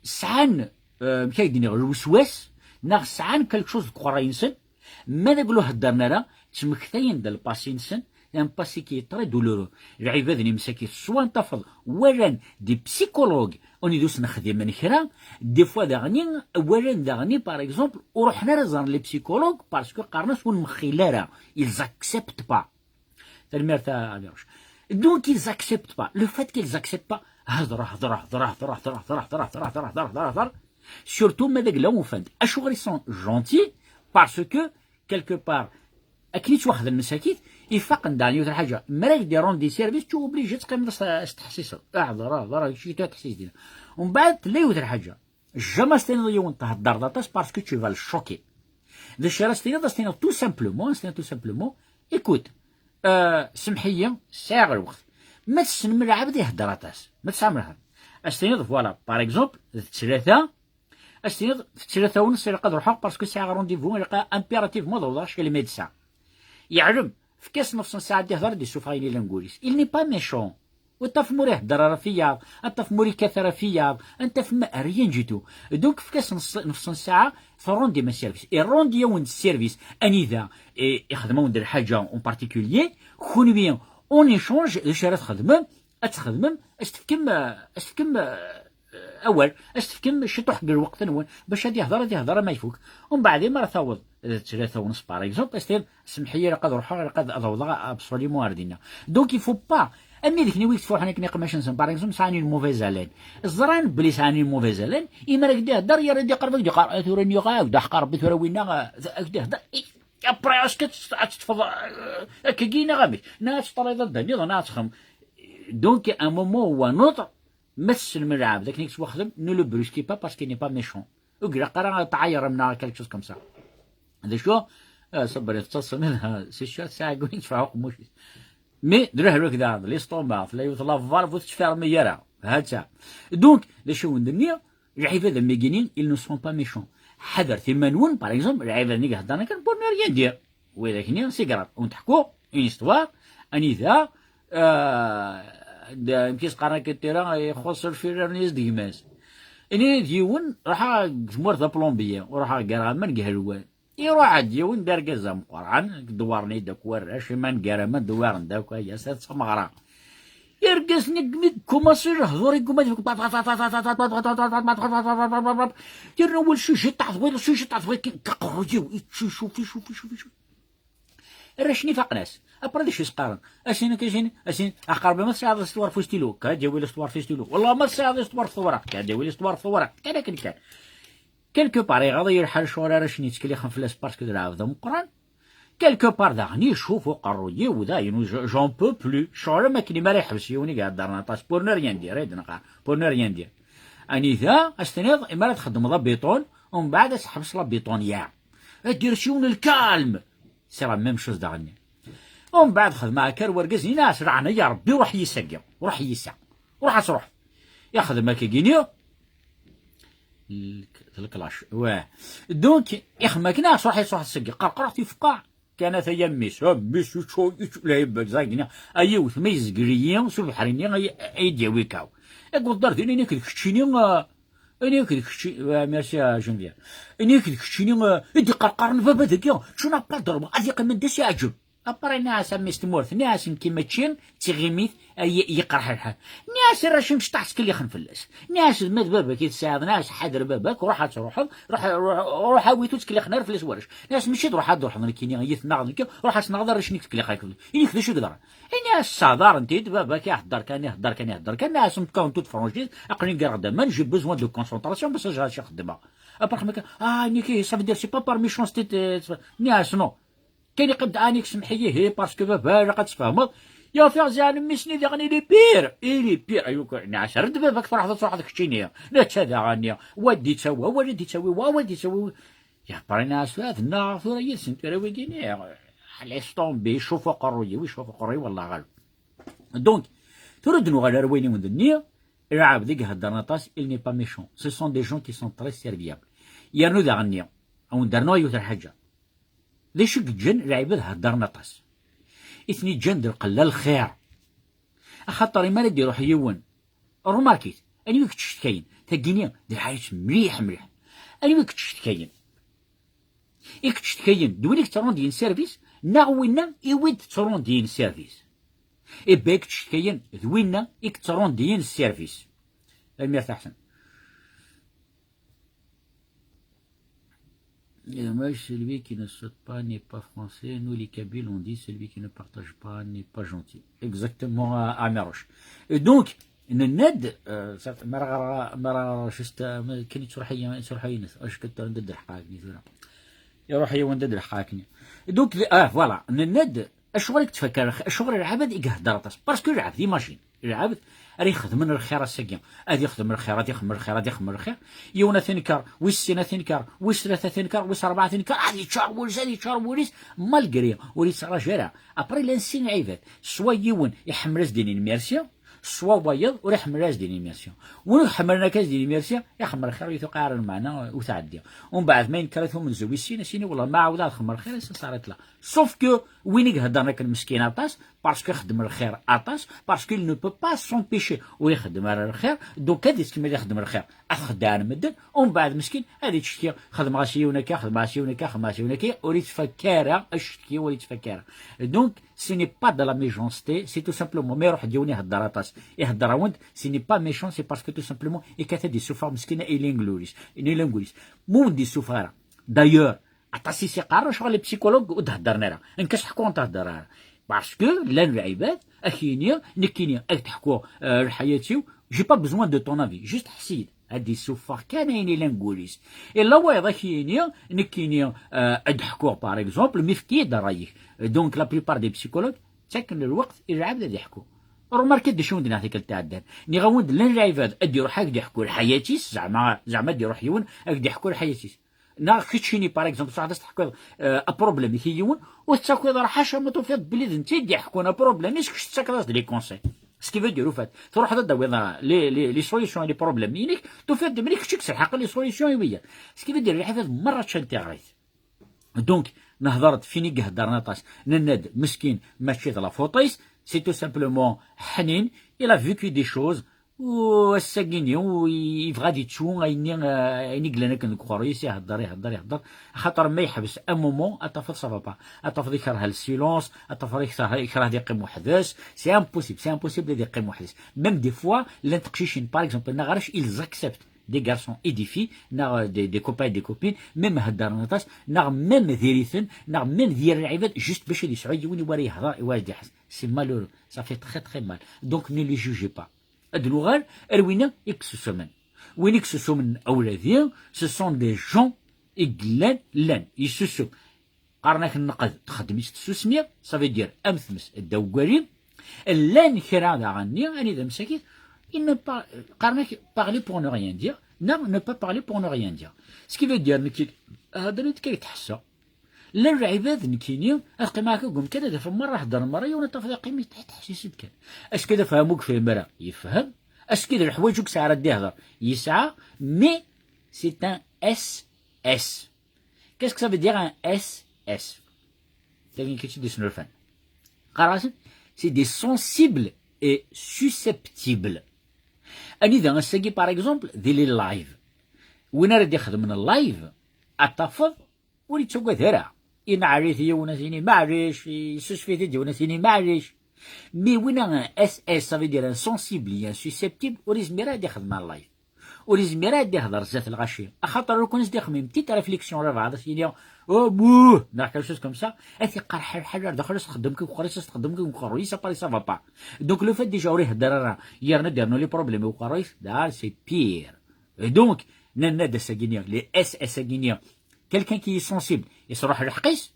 sɛan, euh, amek ay d-nniɣ, lweswas, neɣ sɛan quelque chose deg uqerray-nsen, ma d aglu heddren ara, ttmektayen-d lpasi-nsen, un passé qui est très douloureux. Lɛibad-nni msakit, soit ad tafeḍ walan des psychologues, on i d-usen-xdimen kra, des fois daɣen-nni, walan daɣen-nni, par exemple, ur ruḥen ara ẓren les psychologues, parce que qqaren-as ur nmexxil ara, ils acceptent pas. Tanemmirt a Amiruc. Donc, ils acceptent pas. Le fait qu'ils acceptent pas, هضر، هضر، هضر، surtout ma d agla ufan-d. Acuɣer ils sont gentils? Parce que, quelque part, akken i ttwaxdem msakit, ifaqen daɣen yiwet lḥaǧa. Mi ara k-d-irun di service, tu obligé teqqimeḍ s-, s-teḥsiseḍ. Hḍer, hḍer, kečč i teḥsis dina. Umbeɛd, tella yiwet lḥaǧa. Jamais as-tiniḍ i yiwen theddreḍ aṭas parce que tu vas le choquer. D acu ara as-tiniḍ? As-tiniḍ tout simplement, as-tiniḍ tout simplement, écoute, euh, semḥ-iyi, sɛiɣ lweqt. Ma tessnem lɛebd ihedder aṭas, ma tesɛam lhem. As-tiniḍ, voilà, par exemple, d ttlata, as-tiniḍ, d ttlata u nneṣ ilaq ad ruḥeɣ parce que sɛiɣ rendez-vous, ilaq impérativement ad awḍeɣ chez le médecin. Yeɛlem, efk-as nefṣ n ssaɛa ad d-ihder, ad d-issufeɣ ayen yellan deg wul-is. Il n'est pas méchant. Ur tafem ur ihedder ara f wiyaḍ, ad tafem ur yekkat ara f wiyaḍ, ad tafem rien du tout. Donc, efk-as nefṣ, nefṣ n ssaɛa, tṛundi-m service. Iṛundi-yawen-d service. Anida, eh, ixdem-awen-d lḥaǧa en particulier, kunwi, en échange, d acu ara txedmem, ad txedmem, ad s-tefkem, eh, ad s-tefkem, eh, awal, ad s-tefkem ciṭuḥ n lweqt-nwen, bac ad ihder, ad ihder ama ifuk. Umbeɛd, mi ara taweḍ d ttlata u nneṣ, par exemple, ad s-tiniḍ, semḥ-iyi, ilaq ad ruḥeɣ, ilaq ad, ad awḍeɣ absolument ar dinna. Donc, il faut pas, am widak-nni wid yettfuḥun akken iqmacen-nsen, par exemple, sɛan une mauvaise haleine. Ẓran belli sɛan une mauvaise haleine, imi ara k-d-ihedder, yerra-d iqerreb, ak-d-iqqar, "Ah, tura nniɣ-ak, d aḥqar, bi tura winna, ah, ak-d-ihedder." I, après, est-ce que ad teṭṭfeḍ, euh, akkagi neɣ amek? Neɣ ad teṭṭaliḍ anda nniḍen, neɣ ad txem. Donc, à un moment ou à un autre, ma tessnem lɛebd akken i yettwaxdem, ne le brusquez pas parce qu'il n'est pas méchant. Ur ilaq ara ad tɛayṛem neɣ quelque chose comme ça. D acu? Ah, ṣebber, tettaṣṣem, c'est sûr, tesɛa ayen teffeɣ uqemmuc-is. Mais d lehlak daɣen, l'estomac, tella yiwet la valve ur tettfermi ara. Ha-tt-a. Donc, d acu i wen-d-nniɣ? Lɛibad am wigi-nni, ils ne sont pas méchants. Ḥadret iman-nwen, par exemple, lɛibad-nni i iheddren kan pour ne rien dire. Widak-nni, c'est grave. Ur n-teḥku une histoire, anida, euh, d-, amek i s-qqaren akka tira, ixuṣṣ lfirarni-s d gma-s. Ini-d yiwen, ruḥeɣ deg tmurt d aplombier, ruḥeɣ gar aman deg Helwan. Iruḥ-d yiwen d argaz ameqqran, dewwren-iyi-d akk warrac, iman gar aman dewwren-d akk, aya, s at tmeɣra. Irgazen i mi kumaṣi lehdur i guma yerna wul sujet taɣeḍwit sujet taɣeḍwit aqerruy-iw ittcucuf iccuf iccuf. Arrac-nni faqen-as. Après d acu i s-qqaren? Asin akka asin asin aqerbi ma tesɛiḍ histoire fu stylo, ka ad yawi l'histoire fu stylo. Wallah ma tesɛiḍ histoire fu tewraqt, ka ad yawi l'histoire fu tewraqt. Kan akken kan. Quelque part iɣaḍ-iyi lḥal ccɣel arrac-nni yettkellixen fell-as parce que d lɛebd ameqqran. Quelque part daɣen icuf uqerruy-iw dayen, j'en peux plus. Ccɣel am akken imi ara yeḥbes yiwen i iheddren aṭas, pour ne rien dire, i d-neqqar, pour ne rien dire. Anida as-tiniḍ imi ara txeddmeḍ abiṭun, umbeɛd ad teḥbes la bétonnière. Ad d-ires yiwen lkalm. C'est la même chose daɣen. Umbeɛd xedmeɣ akka ar wergaz, ini-as leɛna ya Rebbi, ruḥ yis-agi, ruḥ yis-a, ruḥ ad truḥ. Ixdem akka gini, d leklac, wah. Donc ixdem akken, as ruḥ, as ruḥ seg qerqreɣ tifqaɛ. Kan ata ya mmi-s, a mmi-s, yeččur, yeččur, la yebba, zagni. A yiwet, ma yezger-iyi s ubeḥri-nni, ay, ay d-yawi kaw. Agweḍ dar din, ini-ak d keččini, ah, ini-ak d kečči, ah, merci à Geneviève. Ini-ak d keččini, ah, i d-iqerqaren baba dagi, tu n'as pas de droit, ad yeqqim anda s-iɛǧeb. Après, nniɣ-as a mmi-s tmurt, nniɣ-as nekki mačči d tiɣimit, ay, yeqreḥ lḥal. Nniɣ-as arrac imecṭaḥ ttkellixen fell-as. Nniɣ-as d ma d baba-k i tesɛiḍ, nniɣ-as ḥader baba-k, ruḥ ad truḥeḍ, ruḥ, ruḥ, ruḥ awi-t ur ttkellixen ara fell-as warrac. Nniɣ-as mačči d ruḥ ad truḥeḍ nekki, yit-naɣ nekki, ruḥ ad s-naɣeḍ arrac-nni i yettkellixen fell-as. Ini-k d acu yeḍran. Ini-as sseɛḍaren-t-id, baba-k ihedder kan, ihedder kan, ihedder kan, nniɣ-as en tout cas, en toute franchise, aql-i ggareɣ-d aman, j'ai besoin de concentration, parce que j'ai xeddmeɣ. Après, ah, nekki, ça veut dire, c'est pas par méchanceté, euh, nniɣ-as non. Kan iqqim-d Annick, semmeḥ-iyi, hi, parce que baba, ilaq ad tfehmeḍ. Yufiɣ ziɣen mmi-s-nni daɣen, il est pire, il est pire. Aywa, nniɣ-as redd baba-k, truḥeḍ ad truḥeḍ keččini. Netta daɣen, wa d-ittawi, wa d-ittawi, wa, wa d-ittawi. Après nniɣ-as, ad nnaɣeɣ tura yid-sen, tura wigi-nni. Laisse tomber, icuf uqerruy-iw, icuf uqerruy-iw, wallah ɣaleb. Donc, tura ad nuɣal ar wayen i wen-d-nniɣ, lɛebd i iheddren aṭas, il n'est pas méchant. Ce sont des gens qui sont très serviables. Yernu daɣen-nni, a wen-d-rnuɣ yiwet n lḥaǧa. D acu i yeǧǧan lɛibad heddren aṭas? I ten-iǧǧan d lqella lxir. Axaṭer imi ara d-iruḥ yiwen, remarkit, anwa i yettcetkayen? Tagini d lḥayet mliḥ mliḥ. Anwa i yettcetkayen? I yettcetkayen d win i yettrunden service, neɣ winna i wi d-ttrunden service? Eh ben, i yettcetkayen d winna i yettrunden service. Tanemmirt a Ḥsen. Et moi, celui qui ne saute pas n'est pas français. Nous, les Kabyles, on dit celui qui ne partage pas n'est pas gentil. Exactement, euh, Amirouche. Et donc, nenna-d, euh, ça, ma ara ɣreɣ, ma ara ɣreɣ juste, euh, ma, kan yettruḥ-iyi, yettruḥ-iyi-net. Acu kan tura, anda d-lḥeq akkenni tura? Iruḥ-iyi wanda d-lḥeq akkenni. Donc, ah, voilà, nenna-d, acuɣer i yettfakkar, acuɣer lɛebd i ihedder aṭas? Parce que lɛebd, imagine, lɛebd ara ixedmen lxir ass-agi, ad ixdem lxir, ad ixdem lxir, ad ixdem lxir. Yiwen ad t-inker, wis sin ad t-inker, wis tlata ad t-inker, wis rebɛa ad t-inker, ad yeččar wul-is, ad yeččar wul-is, malgré ur yettraǧu ara. Après, llan sin lɛibad, soit yiwen iḥemmel ad s-d-inin merci, soit wayeḍ ur iḥemmel ara ad s-d-inin merci. Win ur iḥemmel ara ad s-d-inin merci, ixemmel lxir, ur yi-tuqiɛ ara lmeɛna, ur tɛeddi. Umbeɛd ma yenker-it umenzu wis sin, ad s-yini, wallah, ma ɛawdeɣ ad xedmeɣ lxir, ad s-tariḍ la. Sauf que win i iheddren akken meskin aṭas, parce que ixeddem lxir aṭas, parce qu'il ne peut pas s'empêcher, ur ixeddem ara lxir, donc ad yettkemmil ixeddem lxir, ad t-xeddɛen medden, umbeɛd meskin ad yettcetki, xedmeɣ-as i yiwen akka, xedmeɣ-as i yiwen akka, xedmeɣ-as i yiwen akka, ur yettfakka ara, acetki ur yettfakka ara. Donc, ce n'est pas de la méchanceté, c'est tout simplement, ma iruḥ-d yiwen ihedder aṭas, ihedder-awen-d, ce n'est pas méchant, c'est parce que tout simplement, ikkat ad d-isuffeɣ meskin i langulis, i langulis. Ma ur d-isuffeɣ ara. D'ailleurs, aṭas i s-iqqaren, acuɣer les psychologues ur d-heddren ara? Nekk ad s-ḥkuɣ ur d-heddren ara. Parce que llan lɛibad, ad k-yini, nekkini ad k-d-ḥkuɣ, euh, lḥayat-iw, j'ai pas besoin de ton avis, juste ḥess-iyi-d. Ad d-isuffeɣ kan ayen yellan deg wul-is. Illa wayeḍ ad k-yini, nekkini, euh, ad d-ḥkuɣ, par exemple, mi efk-iyi-d ṛṛay-ik. Donc, la plupart des psychologues ttaken lweqt i lɛebd ad iḥku. Remarquez d acu i wen-d-nniɣ tikkelt iɛeddan. Nniɣ-awen-d llan lɛibad ad d-iruḥ ad d-iḥku lḥayat-is, zeɛma, zeɛma ad d-iruḥ yiwen ad d-iḥku lḥayat-is. Neɣ keččini, par exemple, truḥeḍ ad s-teḥkiḍ, euh, aproblème-ik i yiwen, ur tettakiḍ ara, ḥaca ma tufiḍ belli d netta i d-iḥekkun aproblème-is, kečč tettakiḍ-as-d les conseils. Ce qui veut dire, au fait, truḥeḍ ad d-tawiḍ, euh, les, les, les solutions i les problèmes-inek, tufiḍ-d belli kečč i yesselḥaqen les solutions i wiyaḍ. Ce qui veut dire, lɛibad merra ččan tiɣrit. Donc, nehder-d f win i iheddren aṭas, nenna-d meskin, mačči d la faute-is, c'est tout simplement ḥnin, il a vécu des choses, U ass-agi-nni, u yebɣa ad yettu ayenni, eh, ayen i yellan akken deg uqerruy-is, ihedder, ihedder, ihedder. Axaṭer ma yeḥbes un moment, ad tafeḍ ça va pas. Ad tafeḍ ikreh le silence, ad tafeḍ ikreh, ikreh ad yeqqim weḥd-s. C'est impossible, c'est impossible ad yeqqim weḥd-s. Même des fois, llant teqcicin, par exemple, neɣ arrac, ils acceptent des garçons et des filles, neɣ des, des copains et des copines, même heddren aṭas, neɣ même diri-ten, neɣ même d yir lɛibad, juste bac ad yesɛu yiwen i wara yehder, i wara ad iḥess. C'est malheureux, ça fait très très mal. Donc ne les jugez pas. Ad nuɣal ar winna i yessusumen. Win i yessusumen awladi, ce sont des gens i yellan, llan, yessusum. Qqaren-ak nneqd, txeddem-itt tsusmi, ça veut dire am tmes ddaw n walim. Llan kra daɣen-nni, anida msakit, il ne par-, qqaren-ak parler pour ne rien dire, neɣ ne pas parler pour ne rien dire. Ce qui veut dire, nekki, hedren-d kan tḥessa. Llan lɛibad nekkini, ad qqimeɣ akka deg umkan, ad afeɣ merra heddren merra, yiwen ad tafeḍ iqqim yettḥettḥessis-d kan. Acu kan afham ur yefhim ara, yefhem. Acu kan d leḥwayeǧ ur yesɛi ara ad d-ihder, yesɛa, mais c'est un S S. Qu'est-ce que ça veut dire un S S? Tagi kečč i d-isnulfan. Qqareɣ-asen, c'est des sensibles et susceptibles. Anida ass-agi, par exemple, di les lives. Win ara d-ixedmen live, ad tafeḍ, ur yettagad ara. Ineɛɛel-it yiwen ad s-yini maɛlic, yessusef-it-id yiwen ad s-yini maɛlic. Mais win un S S, ça veut dire un sensible et un susceptible, ur yezmir ara ad ixdem un live. Ur yezmir ara ad d-ihder zdat lɣaci. Axaṭer ur kun s-d-ixmim petite réflexion, rabɛa ad s-yini, oh, buh, neɣ quelque chose comme ça, ad t-iqqerḥ lḥal ar daxel, ad s-txeddem kif uqerruy-is, ad s-txeddem kif uqerruy-is, ça paraît, ça va pas. Donc le fait déjà ur ihedder ara, yerna ad d-yernu les problèmes i uqerruy-is, da c'est pire. Et donc, nenna-d ass-agi-nni, les S S agi-nni, quelqu'un qui est sensible, yesruḥ lḥeqq-is,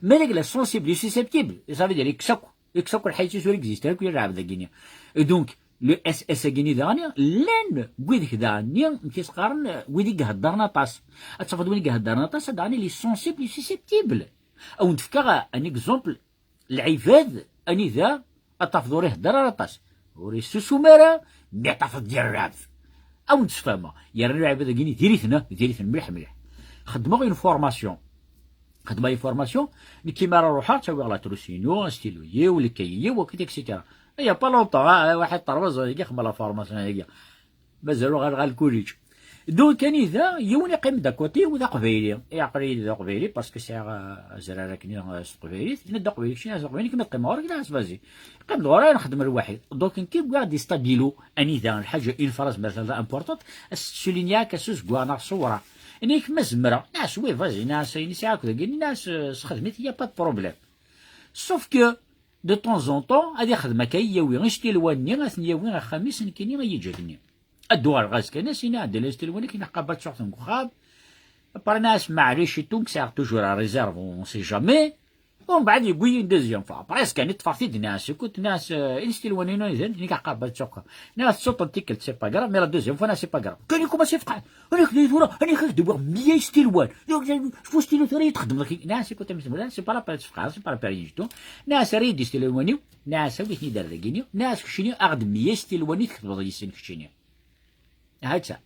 ma d agla sensible et susceptible, ça veut dire yekkes akk, yekkes akk lḥayt-is, ur existe akk lɛebd-agi-nni. Et donc, le S S agi-nni daɣen, llan wid-k daɣen-nni, amek i s-qqaren, wid i iheddren aṭas. Ad tafeḍ win i iheddren aṭas, daɣen il est sensible et susceptible. Ad wen-d-fkeɣ un exemple, lɛibad anida ad tafeḍ ur ihedder ara aṭas, ur yessusum ara, mi ad tafeḍ d irrab. Ad wen-d-sfehmeɣ. Yerna lɛibad-agi-nni diri-ten, diri-ten mliḥ mliḥ. Xedmeɣ une formation. Xedmeɣ une formation, nekki mi ara ruḥeɣ, ttawiɣ la trousse-inu, astilu-iw, lkayi-iw, akked et cetera. Il y a pas longtemps, ah, waḥed terbaẓ, yagi xedmeɣ la formation-agi. Mazal uɣaleɣ ɣer lkuliǧ. Donc, anida, yiwen iqqim-d à côté-iw d aqbayli. Iɛqel-iyi-d d aqbayli, parce que sɛiɣ, euh, azrar akken, euh, s teqbaylit. Yenna-d d aqbayli, kečč d aqbayli, kemm ad teqqimeḍ ɣur-k, d aɛas, vas-y. Qqim-d ɣur-i, ad nexdem lwaḥid. Donc, nekki wwiɣ-d des stabilos, anida, lḥaǧa, une phrase, مثلا, importante, ad s-tessulinyaɣ akka s uzeggaɣ neɣ s ṣṣura. Ini-ak ma zemreɣ, neɣ s oui, vas-y, neɣ s ayen i sɛiɣ akk dagi, neɣ s, sexdem-it, y a pas de problème. Sauf que, de temps en temps, ad ixdem akka, ad yawi istilwan-nni, ad ten-yawi axxam-is, nekkini ad yeǧǧ akken-nni. Ad d-uɣaleɣ azekka-nni, ad s-iniɣ, ɛeddi istilwan-ik, neɣ qabad tuɣ-ten deg uxxam. Après, nniɣ-as, maɛlic et tout, nekk sɛiɣ toujours la réserve, on sait jamais. Umbeɛd yewwi une deuxième fois. Après, azekka-nni ṭṭfeɣ-t-id, nniɣ-as, écoute, nniɣ-as, euh, istilwan-inu yid-en, nekk qabad tuɣ-ten. Nniɣ-as, tettsuṭṭeḍ tikkelt, c'est pas grave, mais la deuxième fois, nniɣ, c'est pas grave. Kan i commencé yefqeɛ. Amek d ayt tura, amek ak d-wwiɣ meyya istilwan? Fu stilu tura i txedmeḍ. Nniɣ-as, écoute, amek tebɣiḍ, c'est pas la peine, tefqeɛ, c'est pas la peine, rien du tout. Nniɣ-as, err-iyi-d istilwan-iw. Nniɣ-as, awi-ten-id ar dagi-nni. Nniɣ-as, keččini, aɣ-d meyya istilwan i tketbeḍ yes-sen keččini. Ha-tt-a.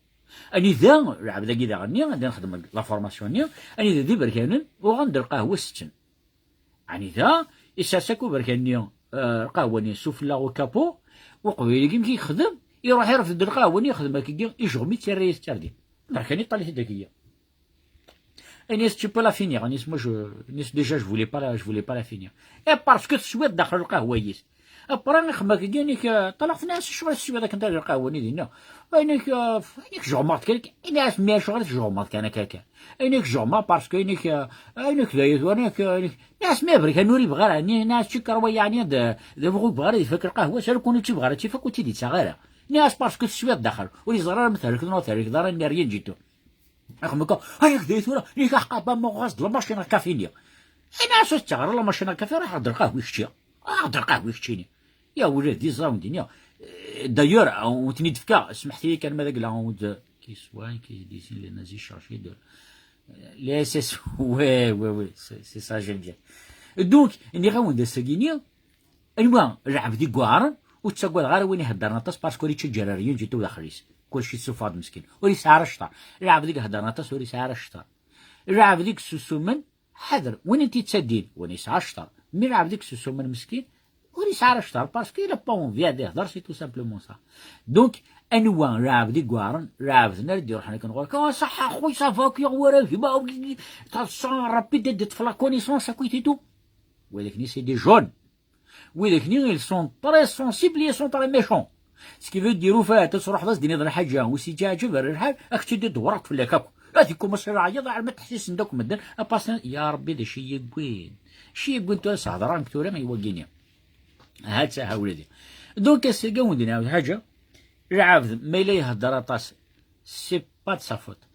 Anida, lɛebd-agi daɣen-nni, anda nexdem la formation-nni, anida d iberkanen, uɣen-d lqahwa setten. Anida, isers akk uberkan-nni, eh, lqahwa-nni sufella ukapu, uqbayli-agi amek i yexdem, iruḥ irfed lqahwa-nni, yexdem akkagi, ijeɣmi-tt, yerra-yas-tt ar din. Berkan iṭṭal-it-id akkagi. Ini-as, tu peux la finir. Ini-as, moi, je, ini-as, déjà, je voulais pas la, je voulais pas la finir. Et parce que teswiḍ daxel lqahwa-is. Après, ixdem akkagi, ini-ak, eh, ṭṭalaɣ-t, nniɣ-as, acuɣer i teswiḍ akken ṭṭalaɣ lqahwa-nni dinna? Ini-ak, eh, ini-ak, jeɣmeɣ-d kan, ini-as, mais acuɣer i tjeɣmeḍ kan akka kan? Ini-ak, jeɣmeɣ parce que, ini-ak, eh, ini-ak, d aya tura, ini-ak, eh, ini-ak, nniɣ-as, mais aberkan ur yebɣi ara, nniɣ-as, tcikkarwa yeɛni d, d abɣu yebɣi ara ad ifak lqahwa, s ara kun ur tt-ibɣi ara ad tt-ifak, ur tt-id-ittaɣ ara. Nniɣ-as, parce que teswiḍ daxel, ur yeẓri ara ma thelkeḍ neɣ ur thelkeḍ ara, nniɣ, rien du tout. Axemmem-ik, ayak d tura, yak aḥqab, ma ɣas d la machine à café-nni. Ini-as ur tettaɣ ara la machine à café, ruḥ aɣ-d lqahwi kečči. Aɣ-d lqahwi keččini. Ya wlad, d iẓra wen-d-iniɣ. D'ailleurs, wen-ten-id-fkeɣ, smeḥt-iyi kan ma d agla, wen-d, qui soigne, qui dessine les nazis chargés de, les S S, ouais, ouais, ouais, c'est, c'est ça, j'aime bien. Donc, nniɣ-awen-d ass-agi-nni, anwa lɛebd i yuɛren, ur ttaggadeɣ ara win iheddren aṭas, parce que ur yettaǧǧa ara rien du tout daxel-is. Kulci yessufeɣ-d meskin. Ur yesɛi ara cceṭer. Lɛebd i iheddren aṭas, ur yesɛi ara cceṭer. Lɛebd i yessusumen, ḥader. Win i t-yettaddin, win yesɛa cceṭer. Mi lɛebd i yessusumen meskin, Ur yesɛi ara ctar, parce que il a pas envie ad ihder, c'est tout simplement ça. Donc, anwa lɛebd i yuɛren? Lɛebd n ara d-iruḥen akken ɣur-k, ah, ṣaḥḥa, xuy, ça va, akk-, war agma, taḍsa, rapide, ad d-teṭṭef la connaissance, akk et tout. Widak-nni, c'est des jeunes. Widak-nni, ils sont très sensibles et ils sont très méchants. Ce qui veut dire, au fait, ad truḥeḍ ad s-d-tiniḍ lḥaǧa, ur s-yettaɛǧab ara lḥal, ad k-tt-id-dewwreɣ fell-ak akk. Ad ikkumaṣi lɛeyyeḍ, armi tḥessisen-d akk medden, à part ça, ya Ṛebbi, d acu i yi-yewwin? Acu i yi-yewwin tura s-hedreɣ nekk tura i wagini? Ha-tt-a, ha ula d. Donc, ass-agi, ad wen-d-nɛawed lḥaǧa, lɛebd, ma yella ihedder aṭas, c'est pas de sa faute.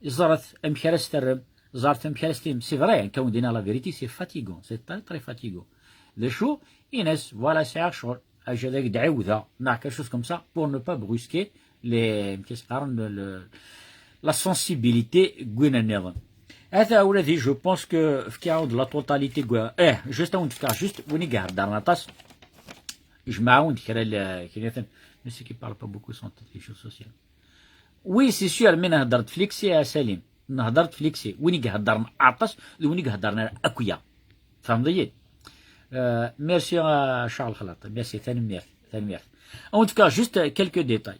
Ẓret amek ara s-terrem, ẓret amek ara s-tinim. C'est vrai, nekk ad wen-d-iniɣ la vérité, c'est fatigant, c'est très, très fatigant. D acu? Ini-as, voilà, sɛiɣ ccɣel, acu ad ak-d-ɛiwdeɣ, neɣ quelque chose comme ça, pour ne pas brusquer les, amek i s-qqaren, le, le, la sensibilité n win nniḍen. Ata ula d, je pense que fkiɣ-awen-d la totalité n wa-, eh, juste ad wen-d-fkeɣ juste win i iheddren aṭas. Jemɛeɣ-awen-d kra n, kra n, mais ceux qui parlent pas beaucoup sont peut-être les réseaux sociaux. Oui, c'est sûr, mi nhedder-d fell-ak, c'est à Salim. Nhedder-d fell-ak, c'est win i iheddren aṭas d win i iheddren ara akk-ya. Tfehmeḍ-iyi? Euh, merci, euh, Charles Xlaṭ. Merci, tanemmirt, tanemmirt. Ad wen-d-fkeɣ juste quelques détails.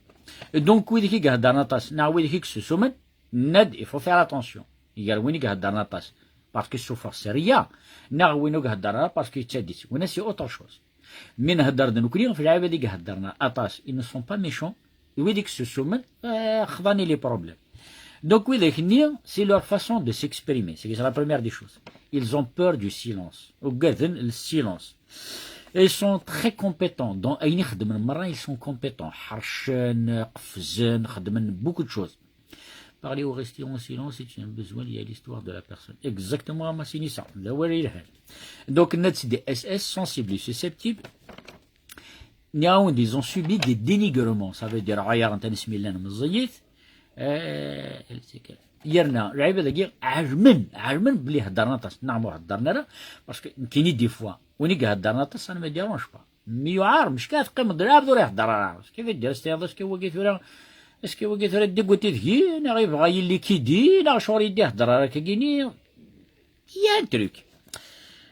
Donc, wid i iheddren aṭas, neɣ wid i yessusumen, nenna-d, il faut faire attention. Gar win i iheddren aṭas, parce que yessufeɣ sserya, neɣ win ur ihedder ara, parce que yettaddi-tt. Winna, c'est autre chose. Mi nhedder-d nekkni ɣef lɛibad i iheddren aṭas, ils ne sont pas méchants, wid i yessusumen, euh, xḍan-i les problèmes. Donc, widak-nni, c'est leur façon de s'exprimer. C'est la première des choses. Ils ont peur du silence. Ugaden le silence. Et ils sont très compétents. Dans ayen i xeddmen merra, ils sont compétents. Ḥercen, qefzen, xeddmen beaucoup de choses. Parler ou rester en silence, c'est un besoin lié à l'histoire de la personne. Exactement, a Massinissa. D awal yelhan. Donc, nenna-d des S S sensibles et susceptibles. Nniɣ-awen-d, ils ont subi des dénigrements. Ça veut dire, ɛayaren-ten asmi llan meẓẓiyit. Euh, yerna, lɛibad-agi, ɛejmen, ɛejmen belli heddren aṭas. Neɣ ma ur heddren ara, parce que nekkini, des fois, win i iheddren aṭas, ça ne me dérange pas. Mi yuɛer, mecka teqqimeḍ d lɛebd ur ihedder ara. Est-ce que d-, est-ce que wagi tura, est-ce que wagi tura d-igwet ideg-i, neɣ yebɣa yelli kidi, neɣ acuɣer i d-ihedder ara akkagini? Il y a un truc.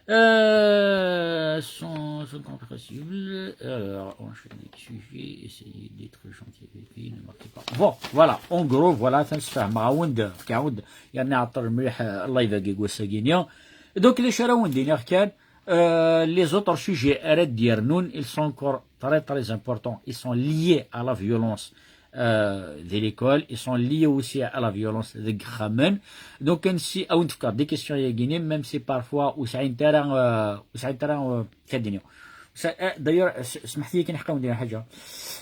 Euh, sont, sont compréhensibles. Alors, enchaîner le sujet, essayer d'être gentil avec lui, ne marquez pas. Bon, voilà, en gros, voilà, ça se fait. Maound, Kaound, il y en a un, live avec Guassaginian. Donc, les Sharawundi, euh, les autres sujets ara d-yernun, ils sont encore très, très importants. Ils sont liés à la violence, euh, de l'école. Ils sont liés aussi à la violence de Gramen. Donc, ainsi, à une fois, des questions, il y a gagné, même si parfois, ou ça intéresse, euh, ou ça intéresse, euh, ça dégnou. Ça, euh, d'ailleurs, euh, c'est, c'est,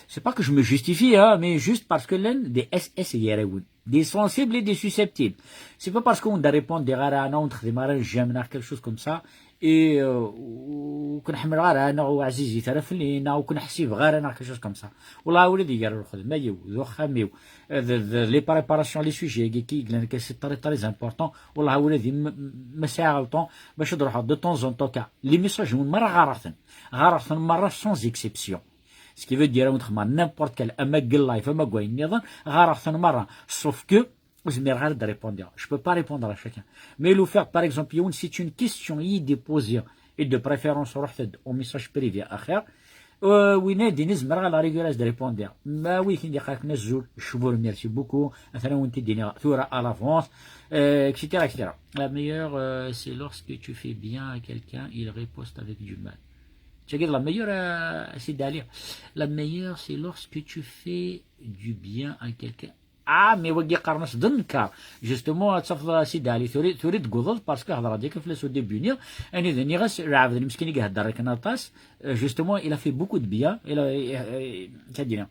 c'est pas que je me justifie, hein, mais juste parce que l'un des S S est des sensibles et des susceptibles. C'est pas parce qu'on doit répondre des rares, on démarre jamais, quelque chose comme ça. Et, euh, ou qu'on a, ou عزيزي ترى فلينا، ou qu'on a حسيب غير أنا، quelque chose comme ça. والله ولدي قال الخدمة يو، ذو خاميو. Euh, the, the, les préparations, les sujets, qui, qui, qui, c'est très, très important. والله ولدي م-، م-، ما ساعة le temps باش نروح de temps en temps كا. Les messages، ما راه غارثن. غارثن مرة sans exception. Ce qui veut dire, on a n'importe quel, أما قل لايف، أما قوي نظن، غارثن مرة. Sauf que, ur zmireɣ ara ad répondiɣ. Je peux pas répondre à chacun. Mais le fait, par exemple, yiwen, c'est une question i yi-d-ipoziɣ, et de préférence, ruḥet-d au message privé axir. Euh, winna din zemreɣ ad régler ad répondiɣ. Ma wi kan d-iqqaren azul, je vous remercie beaucoup. Atan ad wen-t-id-iniɣ tura à l'avance, euh, et cetera, et cetera. La meilleure, euh, c'est lorsque tu fais bien à quelqu'un, il riposte avec du mal. Tagi d la meilleure, euh, c'est d'aller. La meilleure, c'est lorsque tu fais du bien à quelqu'un. Ah, mais wagi qqaren-as d nnekar. Justement, ad tafeḍ a Sidi Ɛli, tura, tura i d-tewwḍeḍ, parce que hedreɣ-d yakan fell-as au début-nni, anida nniɣ-as, lɛebd n meskin i ihedder akken aṭas, euh, justement, il a fait beaucoup de bien, il a, euh, euh, c'est-à-dire,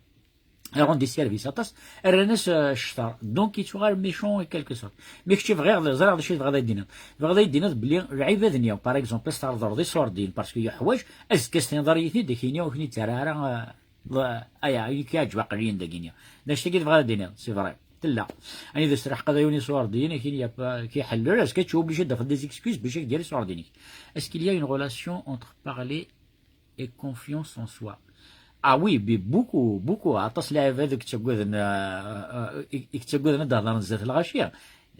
il rend des services aṭas, rran-as, euh, ctar. Donc, yettuɣal méchant en quelque sorte. Mais kečč bɣiɣ, ẓriɣ d acu i tebɣiḍ ad d-tiniḍ. Tebɣiḍ ad d-tiniḍ belli lɛibad-nni, par exemple, ad s-terḍleḍ iṣurdiyen, parce que yeḥwaǧ, azekka s-tiniḍ ara yi-t-id, ad k-yini ur ken-ittarra ara, euh, Aya, i k-iɛǧeb aqliyen dagini. D acu-tagi tebɣiḍ ad d-tiniḍ, c'est vrai. Tella. Anida s-treḥqeḍ a yiwen iṣurdiyen, akin yapa, ki ḥellel, est-ce que tu es obligé de faire des excuses, obligé de dire iṣurdiyen. Est-ce qu'il y a une relation entre parler et confiance en soi? Ah oui, mais beaucoup, beaucoup. Aṭas lɛibad i yettaggaden, euh, euh, i, i yettaggaden ad d-hedren zdat lɣaci.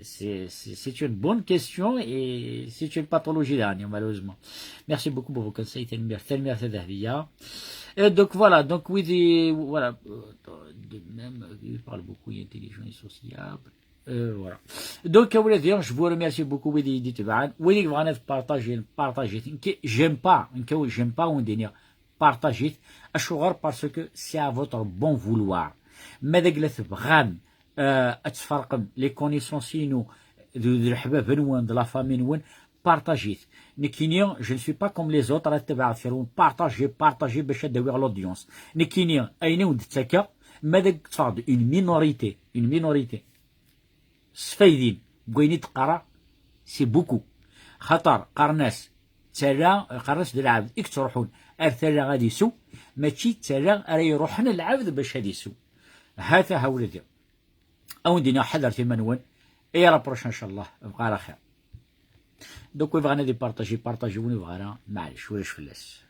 C'est c'est- c'est une bonne question et c'est une pathologie dernière, malheureusement. Merci beaucoup pour vos conseils, Tanmir, Tanmir Tadahviya. Et donc voilà, donc oui, des- voilà, euh, de même, euh, il parle beaucoup, il est intelligent et sociable. Euh, voilà. Donc, à vrai dire, je vous remercie beaucoup, oui, des, des, des, oui, des, des, partager, partager. J'aime pas, j'aime pas, on dit, partager. Acuɣer? Parce que c'est à votre bon vouloir. Ma d agla tebɣam, euh, ad tferqem les connaissances-inu d d leḥbab-nwen, de la famille-nwen, partager. Nekkini, je ne suis pas comme les autres, ad tebɛeḍ kra, partager, partager, bac ad awiɣ l'audience. Nekkini, ayen i wen-d-ttakeɣ, ma d ttfeɣ une minorité, une minorité, sfaydin, deg wayen i d-qqareɣ, c'est beaucoup. Xaṭer, qqaren-as, ttarra, qqaren-as d lɛebd i yettruḥun ar tala ad isew, mačči d tala ara iruḥen lɛebd bac ad isew. Hata hawladi. Ad wen-d-iniɣ ḥadret iman-nwen, et à la prochaine, inchallah, bɣa ara xir. Donc, wi bɣan ad ipartaji, partaji, win ur yebɣi ara, maɛlic, ulac fell-as.